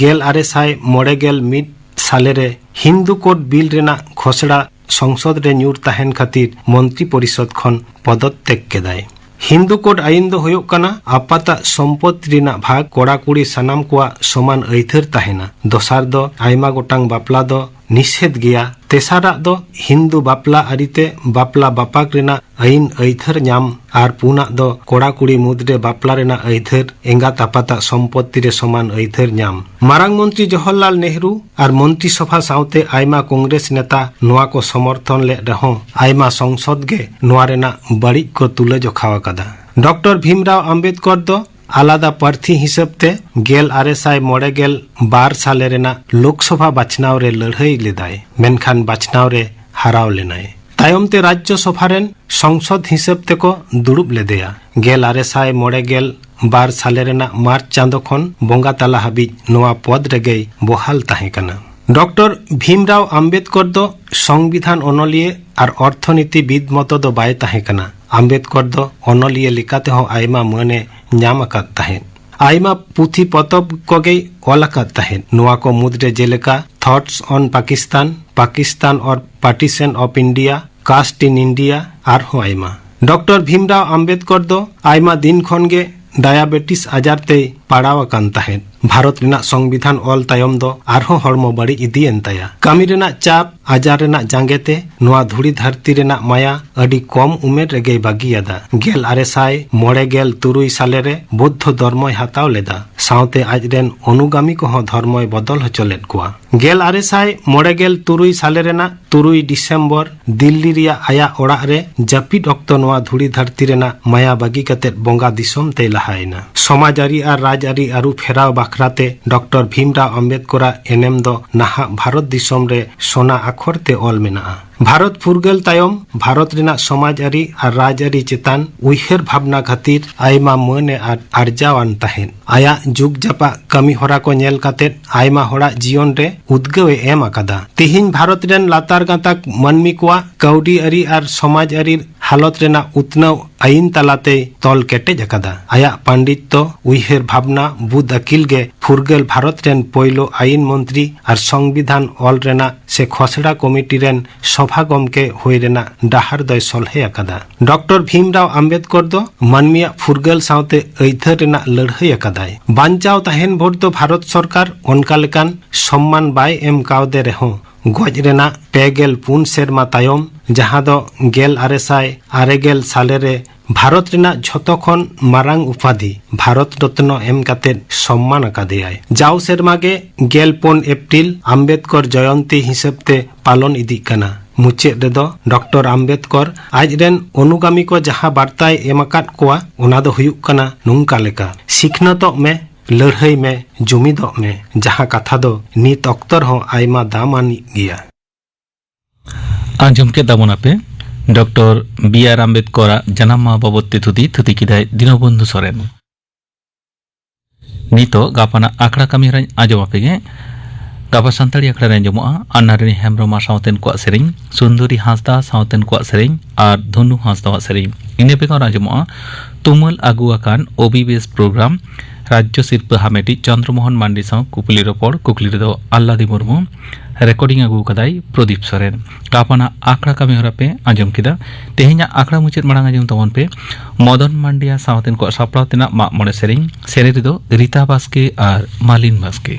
ᱜᱮᱞ ᱟᱨᱮ ᱥᱟᱭ ᱢᱚᱬᱮ ᱜᱮᱞ ᱢᱤᱫ ᱥᱟᱞᱮ ᱨᱮ ᱦᱤᱱᱫᱩ ᱠᱳᱰ ᱵᱤᱞ ᱨᱮᱱᱟᱜ ᱠᱷᱚᱥᱲᱟ ᱥᱚᱝᱥᱚᱫ ᱨᱮ ᱧᱩᱨ ᱛᱟᱦᱮᱱ ᱠᱷᱟᱹᱛᱤᱨ ᱢᱚᱱᱛᱨᱤ ᱯᱚᱨᱤᱥᱚᱫ ᱠᱷᱚᱱ ᱯᱚᱫᱚᱛᱛᱮᱜ ᱠᱮᱫᱟᱭ᱾ ᱦᱤᱱᱫᱩ ᱠᱳᱰ ᱟᱭᱤᱱ ᱫᱚ ᱦᱩᱭᱩᱜ ᱠᱟᱱᱟ ᱟᱯᱟᱛᱟᱜ ᱥᱚᱢᱯᱚᱛ ᱨᱮᱱᱟᱜ ᱵᱷᱟᱜᱽ ᱠᱚᱲᱟ ᱠᱩᱲᱤ ᱥᱟᱱᱟᱢ ᱠᱚᱣᱟᱜ ᱥᱚᱢᱟᱱ ᱟᱹᱭᱫᱟᱹᱨ ᱛᱟᱦᱮᱱᱟ᱾ ᱫᱚᱥᱟᱨ ᱫᱚ ᱟᱭᱢᱟ ᱜᱚᱴᱟᱝ ᱵᱟᱯᱞᱟ ᱫᱚ ᱱᱤᱥᱮᱫ ᱜᱮᱭᱟ᱾ ᱛᱮᱥᱟᱨᱟᱜ ᱫᱚ ᱦᱤᱱᱫᱩ ᱵᱟᱯᱞᱟ ᱟᱹᱨᱤᱛᱮ ᱵᱟᱯᱞᱟ ᱵᱟᱯᱟᱠ ᱨᱮᱱᱟᱜ ᱟᱹᱭᱤᱱ ᱟᱹᱭᱫᱟᱹᱨ ᱧᱟᱢ ᱟᱨ ᱯᱩᱱᱟᱜ ᱫᱚ ᱠᱚᱲᱟ ᱠᱩᱲᱤ ᱢᱩᱫᱽᱨᱮ ᱵᱟᱯᱞᱟ ᱨᱮᱱᱟᱜ ᱟᱹᱭᱫᱟᱹᱨ ᱮᱸᱜᱟᱛ ᱟᱯᱟᱛᱟᱜ ᱥᱚᱢᱯᱚᱛᱛᱤ ᱨᱮ ᱥᱚᱢᱟᱱ ᱟᱹᱭᱫᱟᱹᱨ ᱧᱟᱢ᱾ ᱢᱟᱨᱟᱝ ᱢᱚᱱᱛᱨᱤ ᱡᱚᱦᱚᱨᱞᱟᱞ ᱱᱮᱦᱨᱩ ᱟᱨ ᱢᱚᱱᱛᱨᱤ ᱥᱚᱵᱷᱟ ᱥᱟᱶᱛᱮ ᱟᱭᱢᱟ ᱠᱚᱝᱜᱨᱮᱥ ᱱᱮᱛᱟ ᱱᱚᱣᱟ ᱠᱚ ᱥᱚᱢᱚᱨᱛᱷᱚᱱ ᱞᱮᱫ ᱨᱮᱦᱚᱸ ᱟᱭᱢᱟ ᱥᱚᱝᱥᱚᱫ ᱜᱮ ᱱᱚᱣᱟ ᱨᱮᱱᱟᱜ ᱵᱟᱹᱲᱤᱡ ᱠᱚ ᱛᱩᱞᱟᱹ ᱡᱚᱠᱷᱟ ᱟᱠᱟᱫᱟ᱾ ᱰᱚᱠᱴᱚᱨ ᱵᱷᱤᱢᱨᱟᱣ ᱟᱢᱵᱮᱫᱠᱚᱨ ᱫᱚ ᱟᱞᱟᱫᱟ ᱯᱟᱨᱛᱷᱤ ᱦᱤᱥᱟᱹᱵ ᱛᱮ ᱜᱮᱞ ᱟᱨᱮ ᱥᱟᱭ ᱢᱚᱬᱮ ᱜᱮᱞ ᱵᱟᱨ ᱥᱟᱞᱮ ᱨᱮᱱᱟᱜ ᱞᱳᱠᱥᱚᱵᱷᱟ ᱵᱟᱪᱷᱱᱟᱣ ᱨᱮ ᱞᱟᱹᱲᱦᱟᱹᱭ ᱞᱮᱫᱟᱭ, ᱢᱮᱱᱠᱷᱟᱱ ᱵᱟᱪᱷᱱᱟᱣ ᱨᱮ ᱦᱟᱨᱟᱣ ᱞᱮᱱᱟᱭ᱾ ᱛᱟᱭᱚᱢ ᱛᱮ ᱨᱟᱡᱽᱡᱚ ᱥᱚᱵᱷᱟ ᱨᱮᱱ ᱥᱚᱝᱥᱚᱫ ᱦᱤᱥᱟᱹᱵ ᱛᱮᱠᱚ ᱫᱩᱲᱩᱵ ᱞᱮᱫᱮᱭᱟ᱾ ᱜᱮᱞ ᱟᱨᱮ ᱥᱟᱭ ᱢᱚᱬᱮ ᱜᱮᱞ ᱵᱟᱨ ᱥᱟᱞᱮ ᱨᱮᱱᱟᱜ ᱢᱟᱨᱪ ᱪᱟᱸᱫᱚ ᱠᱷᱚᱱ ᱵᱚᱸᱜᱟ ᱛᱟᱞᱟ ᱦᱟᱹᱵᱤᱡ ᱱᱚᱣᱟ ᱯᱚᱫᱽ ᱨᱮᱜᱮᱭ ᱵᱚᱦᱟᱞ ᱛᱟᱦᱮᱸ ᱠᱟᱱᱟ᱾ ᱰᱚᱠᱴᱚᱨ ᱵᱷᱤᱢᱨᱟᱣ ᱟᱢᱵᱮᱫᱠᱚᱨ ᱫᱚ ᱥᱚᱝᱵᱤᱫᱷᱟᱱ ᱚᱱᱚᱞᱤᱭᱟᱹ ᱟᱨ ᱚᱨᱛᱷᱚᱱᱤᱛᱤ ᱵᱤᱫ ᱢᱚᱛᱚ ᱫᱚ ᱵᱟᱭ ᱛᱟᱦᱮᱸ ᱠᱟᱱᱟ᱾ ᱟᱢᱵᱮᱫᱠᱚᱨ ᱫᱚ ᱚᱱᱚᱞᱤᱭᱟᱹ ᱞᱮᱠᱟᱛᱮᱦᱚᱸ ᱟᱭᱢᱟ ᱢᱟᱹᱱ ᱮ ᱧᱟᱢ ᱟᱠᱟᱫ ᱛᱟᱦᱮᱸᱫ᱾ ᱟᱭᱢᱟ ᱯᱩᱛᱷᱤ ᱯᱚᱛᱚᱵ ᱠᱚᱜᱮᱭ ᱚᱞ ᱟᱠᱟᱫ ᱛᱟᱦᱮᱸᱫ᱾ ᱱᱚᱣᱟ ᱠᱚ ᱢᱩᱫᱽᱨᱮ ᱡᱮᱞᱮᱠᱟ Thoughts on Pakistan, Pakistan or Partition of India, Caste in India, ᱟᱨᱦᱚᱸ ᱟᱭᱢᱟ᱾ ᱰᱚᱠᱴᱚᱨ ᱵᱷᱤᱢᱨᱟᱣ ᱟᱢᱵᱮᱫᱠᱚᱨ ᱫᱚ ᱟᱭᱢᱟ ᱫᱤᱱ ᱠᱷᱚᱱ ᱜᱮ ᱰᱟᱭᱟᱵᱮᱴᱤᱥ ᱟᱡᱟᱨ ᱛᱮᱭ ᱯᱟᱲᱟᱣ ᱟᱠᱟᱱ ᱛᱟᱦᱮᱸᱫ᱾ ᱵᱷᱟᱨᱚᱛ ᱨᱮᱱᱟᱜ ᱥᱚᱝᱵᱤᱫᱷᱟᱱ ᱚᱞ ᱛᱟᱭᱚᱢ ᱫᱚ ᱟᱨᱦᱚᱸ ᱦᱚᱲᱢᱚ ᱵᱟᱹᱲᱤᱡ ᱤᱫᱤᱭᱮᱱ ᱛᱟᱭᱟ᱾ ᱠᱟᱹᱢᱤ ᱨᱮᱱᱟᱜ ᱪᱟᱯ, ᱟᱡᱟᱨ ᱨᱮᱱᱟᱜ ᱡᱟᱸᱜᱮ ᱛᱮ ᱱᱚᱣᱟ ᱫᱷᱩᱲᱤ ᱫᱷᱟᱹᱨᱛᱤ ᱨᱮᱱᱟᱜ ᱢᱟᱭᱟ ᱟᱹᱰᱤ ᱠᱚᱢ ᱩᱢᱮᱨ ᱨᱮᱜᱮᱭ ᱵᱟᱹᱜᱤᱭᱟᱫᱟ᱾ ᱜᱮᱞ ᱟᱨᱮ ᱥᱟᱭ ᱢᱚᱬᱮ ᱜᱮᱞ ᱛᱩᱨᱩᱭ ᱥᱟᱞᱮ ᱨᱮ ᱵᱳᱫᱽᱫᱷᱚ ᱫᱷᱚᱨᱢᱚᱭ ᱦᱟᱛᱟᱣ ᱞᱮᱫᱟ᱾ ᱥᱟᱶᱛᱮ ᱟᱡ ᱨᱮᱱ ᱚᱱᱩᱜᱟᱢᱤ ᱠᱚᱦᱚᱸ ᱫᱷᱚᱨᱢᱚᱭ ᱵᱚᱫᱚᱞ ᱦᱚᱪᱚ ᱞᱮᱫ ᱠᱚᱣᱟ᱾ ᱜᱮᱞ ᱟᱨᱮ ᱥᱟᱭ ᱢᱚᱬᱮ ᱜᱮᱞ ᱛᱩᱨᱩᱭ ᱥᱟᱞᱮ ᱨᱮᱱᱟᱜ ᱛᱩᱨᱩᱭ ᱰᱤᱥᱮᱢᱵᱚᱨ ᱫᱤᱞᱞᱤ ᱨᱮᱭᱟᱜ ᱟᱭᱟᱜ ᱚᱲᱟᱜ ᱨᱮ ᱡᱟᱹᱯᱤᱫ ᱚᱠᱛᱚ ᱱᱚᱣᱟ ᱫᱷᱩᱲᱤ ᱫᱷᱟᱹᱨᱛᱤ ᱨᱮᱱᱟᱜ ᱢᱟᱭᱟ ᱵᱟᱹᱜᱤ ᱠᱟᱛᱮ ᱵᱚᱸᱜᱟ ᱫᱤᱥᱚᱢ ᱛᱮᱭ ᱞᱟᱦᱟᱭᱮᱱᱟ᱾ ᱥᱚᱢᱟᱡᱽᱟᱹᱨᱤ ᱟᱨ ᱨᱟᱡᱽᱟᱹᱨᱤ ᱟᱹᱨᱩ ᱯᱷᱮᱨᱟᱣ ᱵᱟᱠᱷᱨᱟ ᱛᱮ ᱰᱚᱠᱴᱚᱨ ᱵᱷᱤᱢᱨᱟᱣ ᱟᱢᱵᱮᱫᱠᱚᱨᱟᱜ ᱮᱱᱮᱢ ᱫᱚ ᱱᱟᱦᱟᱜ ᱵᱷᱟᱨᱚᱛ ᱫᱤᱥᱚᱢ ᱨᱮ ᱥᱚᱱᱟ ᱟᱠᱷᱚᱨ ᱛᱮ ᱚᱞ ᱢᱮᱱᱟᱜᱼᱟ᱾ ᱵᱷᱟᱨᱚᱛ ᱯᱷᱩᱨᱜᱟᱹᱞ ᱛᱟᱭᱚᱢ ᱵᱷᱟᱨᱚᱛ ᱨᱮᱱᱟᱜ ᱥᱚᱢᱟᱡᱽᱟᱹᱨᱤ ᱟᱨ ᱨᱟᱡᱽᱟᱹᱨᱤ ᱪᱮᱛᱟᱱ ᱩᱭᱦᱟᱹᱨ ᱵᱷᱟᱵᱽᱱᱟ ᱠᱷᱟᱹᱛᱤᱨ ᱟᱭᱢᱟ ᱢᱟᱹᱱ ᱮ ᱟᱨ-, ᱟᱨᱡᱟᱣᱟᱱ ᱛᱟᱦᱮᱸᱫ᱾ ᱟᱭᱟᱜ ᱡᱩᱜᱽ ᱡᱟᱯᱟᱜ ᱠᱟᱹᱢᱤ ᱦᱚᱨᱟ ᱠᱚ ᱧᱮᱞ ᱠᱟᱛᱮ ᱟᱭᱢᱟ ᱦᱚᱲᱟᱜ ᱡᱤᱭᱚᱱ ᱨᱮ ᱩᱫᱽᱜᱟᱹᱣ ᱮ ᱮᱢ ᱟᱠᱟᱫᱟ᱾ ᱛᱮᱦᱮᱧ ᱵᱷᱟᱨᱚᱛ ᱨᱮᱱ ᱞᱟᱛᱟᱨ ᱜᱟᱛᱟᱠ ᱢᱟᱹᱱᱢᱤ ᱠᱚᱣᱟᱜ ᱠᱟᱹᱣᱰᱤ ᱟᱹᱨᱤ ᱟᱨ ᱥᱚᱢᱟᱡᱽ ᱟᱹᱨᱤ ᱦᱟᱞᱚᱛ ᱨᱮᱱᱟᱜ ᱩᱛᱱᱟᱹᱣ ᱟᱹᱭᱤᱱ ᱛᱟᱞᱟᱛᱮᱭ ᱛᱚᱞ ᱠᱮᱴᱮᱡ ᱟᱠᱟᱫᱟ᱾ ᱟᱭᱟᱜ ᱯᱟᱱᱰᱤᱛᱛᱚ, ᱩᱭᱦᱟᱹᱨ ᱵᱷᱟᱵᱽᱱᱟ, ᱵᱩᱫ ᱟᱹᱠᱤᱞ ᱜᱮ ᱯᱷᱩᱨᱜᱟᱹᱞ ᱵᱷᱟᱨᱚᱛ ᱨᱮᱱ ᱯᱳᱭᱞᱳ ᱟᱹᱭᱤᱱ ᱢᱚᱱᱛᱨᱤ ᱟᱨ ᱥᱚᱝᱵᱤᱫᱷᱟᱱ ᱚᱞ ᱨᱮᱱᱟᱜ ᱥᱮ ᱠᱷᱚᱥᱲᱟ ᱠᱚᱢᱤᱴᱤ ᱨᱮᱱ ᱥᱚᱵᱷᱟ ᱜᱚᱢᱠᱮ ᱦᱩᱭ ᱨᱮᱱᱟᱜ ᱰᱟᱦᱟᱨ ᱫᱚᱭ ᱥᱚᱞᱦᱮ ᱟᱠᱟᱫᱟ᱾ ᱰᱚᱠᱴᱚᱨ ᱵᱷᱤᱢᱨᱟᱣ ᱟᱢᱵᱮᱫᱠᱚᱨ ᱫᱚ ᱢᱟᱹᱱᱢᱤᱭᱟᱜ ᱯᱷᱩᱨᱜᱟᱹᱞ ᱥᱟᱶᱛᱮ ᱟᱹᱭᱫᱟᱹᱨ ᱨᱮᱱᱟᱜ ᱞᱟᱹᱲᱦᱟᱹᱭ ᱟᱠᱟᱫᱟᱭ᱾ ᱵᱟᱧᱪᱟᱣ ᱛᱟᱦᱮᱱ ᱵᱷᱳᱨ ᱫᱚ ᱵᱷᱟᱨᱚᱛ ᱥᱚᱨᱠᱟᱨ ᱚᱱᱠᱟ ᱞᱮᱠᱟᱱ ᱥᱚᱢᱢᱟᱱ ᱵᱟᱭ ᱮᱢ ᱠᱟᱣᱫᱮ ᱨᱮᱦᱚᱸ, ᱜᱚᱡ ᱨᱮᱱᱟᱜ ᱯᱮ ᱜᱮᱞ ᱯᱩᱱ ᱥᱮᱨᱢᱟ ᱛᱟᱭᱚᱢ, ᱡᱟᱦᱟᱸ ᱫᱚ ᱜᱮᱞ ᱟᱨᱮ ᱥᱟᱭ ᱟᱨᱮ ᱜᱮᱞ ᱥᱟᱞᱮ ᱨᱮ ᱵᱷᱟᱨᱚᱛ ᱨᱮᱱᱟᱜ ᱡᱷᱚᱛᱚ ᱠᱷᱚᱱ ᱢᱟᱨᱟᱝ ᱩᱯᱟᱫᱷᱤ ᱵᱷᱟᱨᱚᱛ ᱨᱚᱛᱱᱚ ᱮᱢ ᱠᱟᱛᱮ ᱥᱚᱢᱢᱟᱱ ᱟᱠᱟᱫᱮᱭᱟᱭ᱾ ᱡᱟᱣ ᱥᱮᱨᱢᱟ ᱜᱮ ᱜᱮᱞ ᱯᱩᱱ ᱮᱯᱨᱤᱞ ᱟᱢᱵᱮᱫᱠᱚᱨ ᱡᱚᱭᱚᱱᱛᱤ ᱦᱤᱥᱟᱹᱵ ᱛᱮ ᱯᱟᱞᱚᱱ ᱤᱫᱤᱜ ᱠᱟᱱᱟ᱾ ᱢᱩᱪᱟᱹᱫ ᱨᱮᱫᱚ ᱰᱚᱠᱴᱚᱨ ᱟᱢᱵᱮᱫᱠᱚᱨ ᱟᱡ ᱨᱮᱱ ᱚᱱᱩᱜᱟᱢᱤ ᱠᱚ ᱡᱟᱦᱟᱸ ᱵᱟᱨᱛᱟᱭ ᱮᱢ ᱟᱠᱟᱫ ᱠᱚᱣᱟ, ᱚᱱᱟ ᱫᱚ ᱦᱩᱭᱩᱜ ᱠᱟᱱᱟ ᱱᱚᱝᱠᱟ ᱞᱮᱠᱟ: ᱥᱤᱠᱷᱱᱟᱹᱛᱚᱜ ᱢᱮ, ᱞᱟᱹᱲᱦᱟᱹᱭ ᱢᱮ, ᱡᱩᱢᱤᱫᱚᱜ ᱢᱮ, ᱡᱟᱦᱟᱸ ᱠᱟᱛᱷᱟ ᱫᱚ ᱱᱤᱛ ᱚᱠᱛᱚ ᱨᱮᱦᱚᱸ ᱟᱭᱢᱟ ᱫᱟᱢ ᱟᱱᱤᱡ ᱜᱮᱭᱟ᱾ ᱟᱸᱡᱚᱢ ᱠᱮᱫ ᱛᱟᱵᱚᱱᱟᱯᱮ ᱰᱚᱠᱴᱚᱨ ᱵᱤ ᱟᱨ ᱟᱢᱵᱮᱫᱠᱚᱨᱟᱜ ᱡᱟᱱᱟᱢ ᱢᱟᱦᱟ ᱵᱟᱵᱚᱫ ᱛᱮ ᱛᱷᱩᱛᱤ, ᱛᱷᱩᱛᱤ ᱠᱮᱫᱟᱭ ᱫᱤᱱᱚᱵᱚᱱᱫᱷᱩ ᱥᱚᱨᱮᱱ᱾ ᱱᱤᱛᱚᱜ ᱜᱟᱯᱟᱱᱟᱜ ᱟᱠᱷᱲᱟ ᱠᱟᱹᱢᱤ ᱦᱚᱨᱟᱧ ᱟᱸᱡᱚᱢ ᱟᱯᱮ ᱜᱮ᱾ ᱜᱟᱯᱟ ᱥᱟᱱᱛᱟᱲᱤ ᱟᱠᱷᱲᱟ ᱨᱮ ᱟᱸᱡᱚᱢᱚᱜᱼᱟ ᱟᱱᱟᱨᱟᱱᱤ ᱦᱮᱢᱵᱨᱚᱢ ᱟᱨ ᱥᱟᱶᱛᱮᱱ ᱠᱚᱣᱟᱜ ᱥᱮᱨᱮᱧ, ᱥᱩᱱᱫᱚᱨᱤ ᱦᱟᱸᱥᱫᱟ ᱥᱟᱶᱛᱮᱱ ᱠᱚᱣᱟᱜ ᱥᱮᱨᱮᱧ ᱟᱨ ᱫᱷᱚᱱᱩ ᱦᱟᱸᱥᱫᱟᱣᱟᱜ ᱥᱮᱨᱮᱧ᱾ ᱤᱱᱟᱹ ᱵᱮᱜᱚᱨ ᱟᱸᱡᱚᱢᱚᱜᱼᱟ ᱛᱩᱢᱟᱹᱞ ᱟᱹᱜᱩ ᱟᱠᱟᱱ ᱳᱵᱤᱵᱤᱮᱥ ᱯᱨᱳᱜᱨᱟᱢ, ᱨᱟᱡᱽᱡᱚ ᱥᱤᱨᱯᱟᱹ ᱦᱟᱢᱮᱴᱤᱡ ᱪᱚᱱᱫᱨᱚᱢᱳᱦᱚᱱ ᱢᱟᱱᱰᱤ ᱥᱟᱶ ᱠᱩᱠᱞᱤ ᱨᱚᱯᱚᱲ, ᱠᱩᱠᱞᱤ ᱨᱮᱫᱚ ᱟᱞᱞᱟᱫᱤ ᱢᱩᱨᱢᱩ, ᱨᱮᱠᱚᱨᱰᱤᱝ ᱟᱹᱜᱩ ᱠᱟᱫᱟᱭ ᱯᱨᱚᱫᱤᱯ ᱥᱚᱨᱮᱱ᱾ ᱜᱟᱯᱟᱱᱟᱜ ᱟᱠᱷᱲᱟ ᱠᱟᱹᱢᱤ ᱦᱚᱨᱟ ᱯᱮ ᱟᱸᱡᱚᱢ ᱠᱮᱫᱟ᱾ ᱛᱮᱦᱮᱧᱟᱜ ᱟᱠᱷᱲᱟ ᱢᱩᱪᱟᱹᱫ ᱢᱟᱲᱟᱝ ᱟᱸᱡᱚᱢ ᱛᱟᱵᱚᱱ ᱯᱮ ᱢᱚᱫᱚᱱ ᱢᱟᱱᱰᱤᱭᱟ ᱥᱟᱶᱛᱮᱱ ᱠᱚᱣᱟᱜ ᱥᱟᱯᱲᱟᱣ ᱛᱮᱱᱟᱜ ᱢᱟᱜ ᱢᱚᱬᱮ ᱥᱮᱨᱮᱧ᱾ ᱥᱮᱨᱮᱧ ᱨᱮᱫᱚ ᱨᱤᱛᱟ ᱵᱟᱥᱠᱮ ᱟᱨ ᱢᱟᱞᱤᱱ ᱵᱟᱥᱠᱮ᱾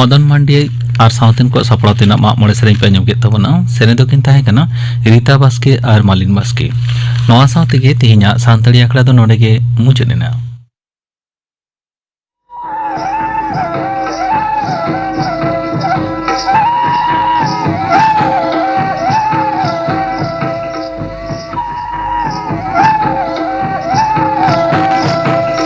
ᱢᱚᱫᱚᱱ ᱢᱟᱱᱰᱤ ᱟᱨ ᱥᱟᱶᱛᱮᱱ ᱠᱚᱣᱟᱜ ᱥᱟᱯᱲᱟᱣ ᱛᱮᱱᱟᱜ ᱢᱟᱜ ᱢᱚᱬᱮ ᱥᱮᱨᱮᱧ ᱯᱮ ᱟᱸᱡᱚᱢ ᱠᱮᱫ ᱛᱟᱵᱚᱱᱟ᱾ ᱥᱮᱨᱮᱧ ᱫᱚᱠᱤᱱ ᱛᱟᱦᱮᱸ ᱠᱟᱱᱟ ᱨᱤᱛᱟ ᱵᱟᱥᱠᱮ ᱟᱨ ᱢᱟᱞᱤᱱ ᱵᱟᱥᱠᱮ᱾ ᱱᱚᱣᱟ ᱥᱟᱶ ᱛᱮᱜᱮ ᱛᱮᱦᱮᱧᱟᱜ ᱥᱟᱱᱛᱟᱲᱤ ᱟᱠᱷᱲᱟ ᱫᱚ ᱱᱚᱰᱮ ᱜᱮ ᱢᱩᱪᱟᱹᱫ ᱮᱱᱟ᱾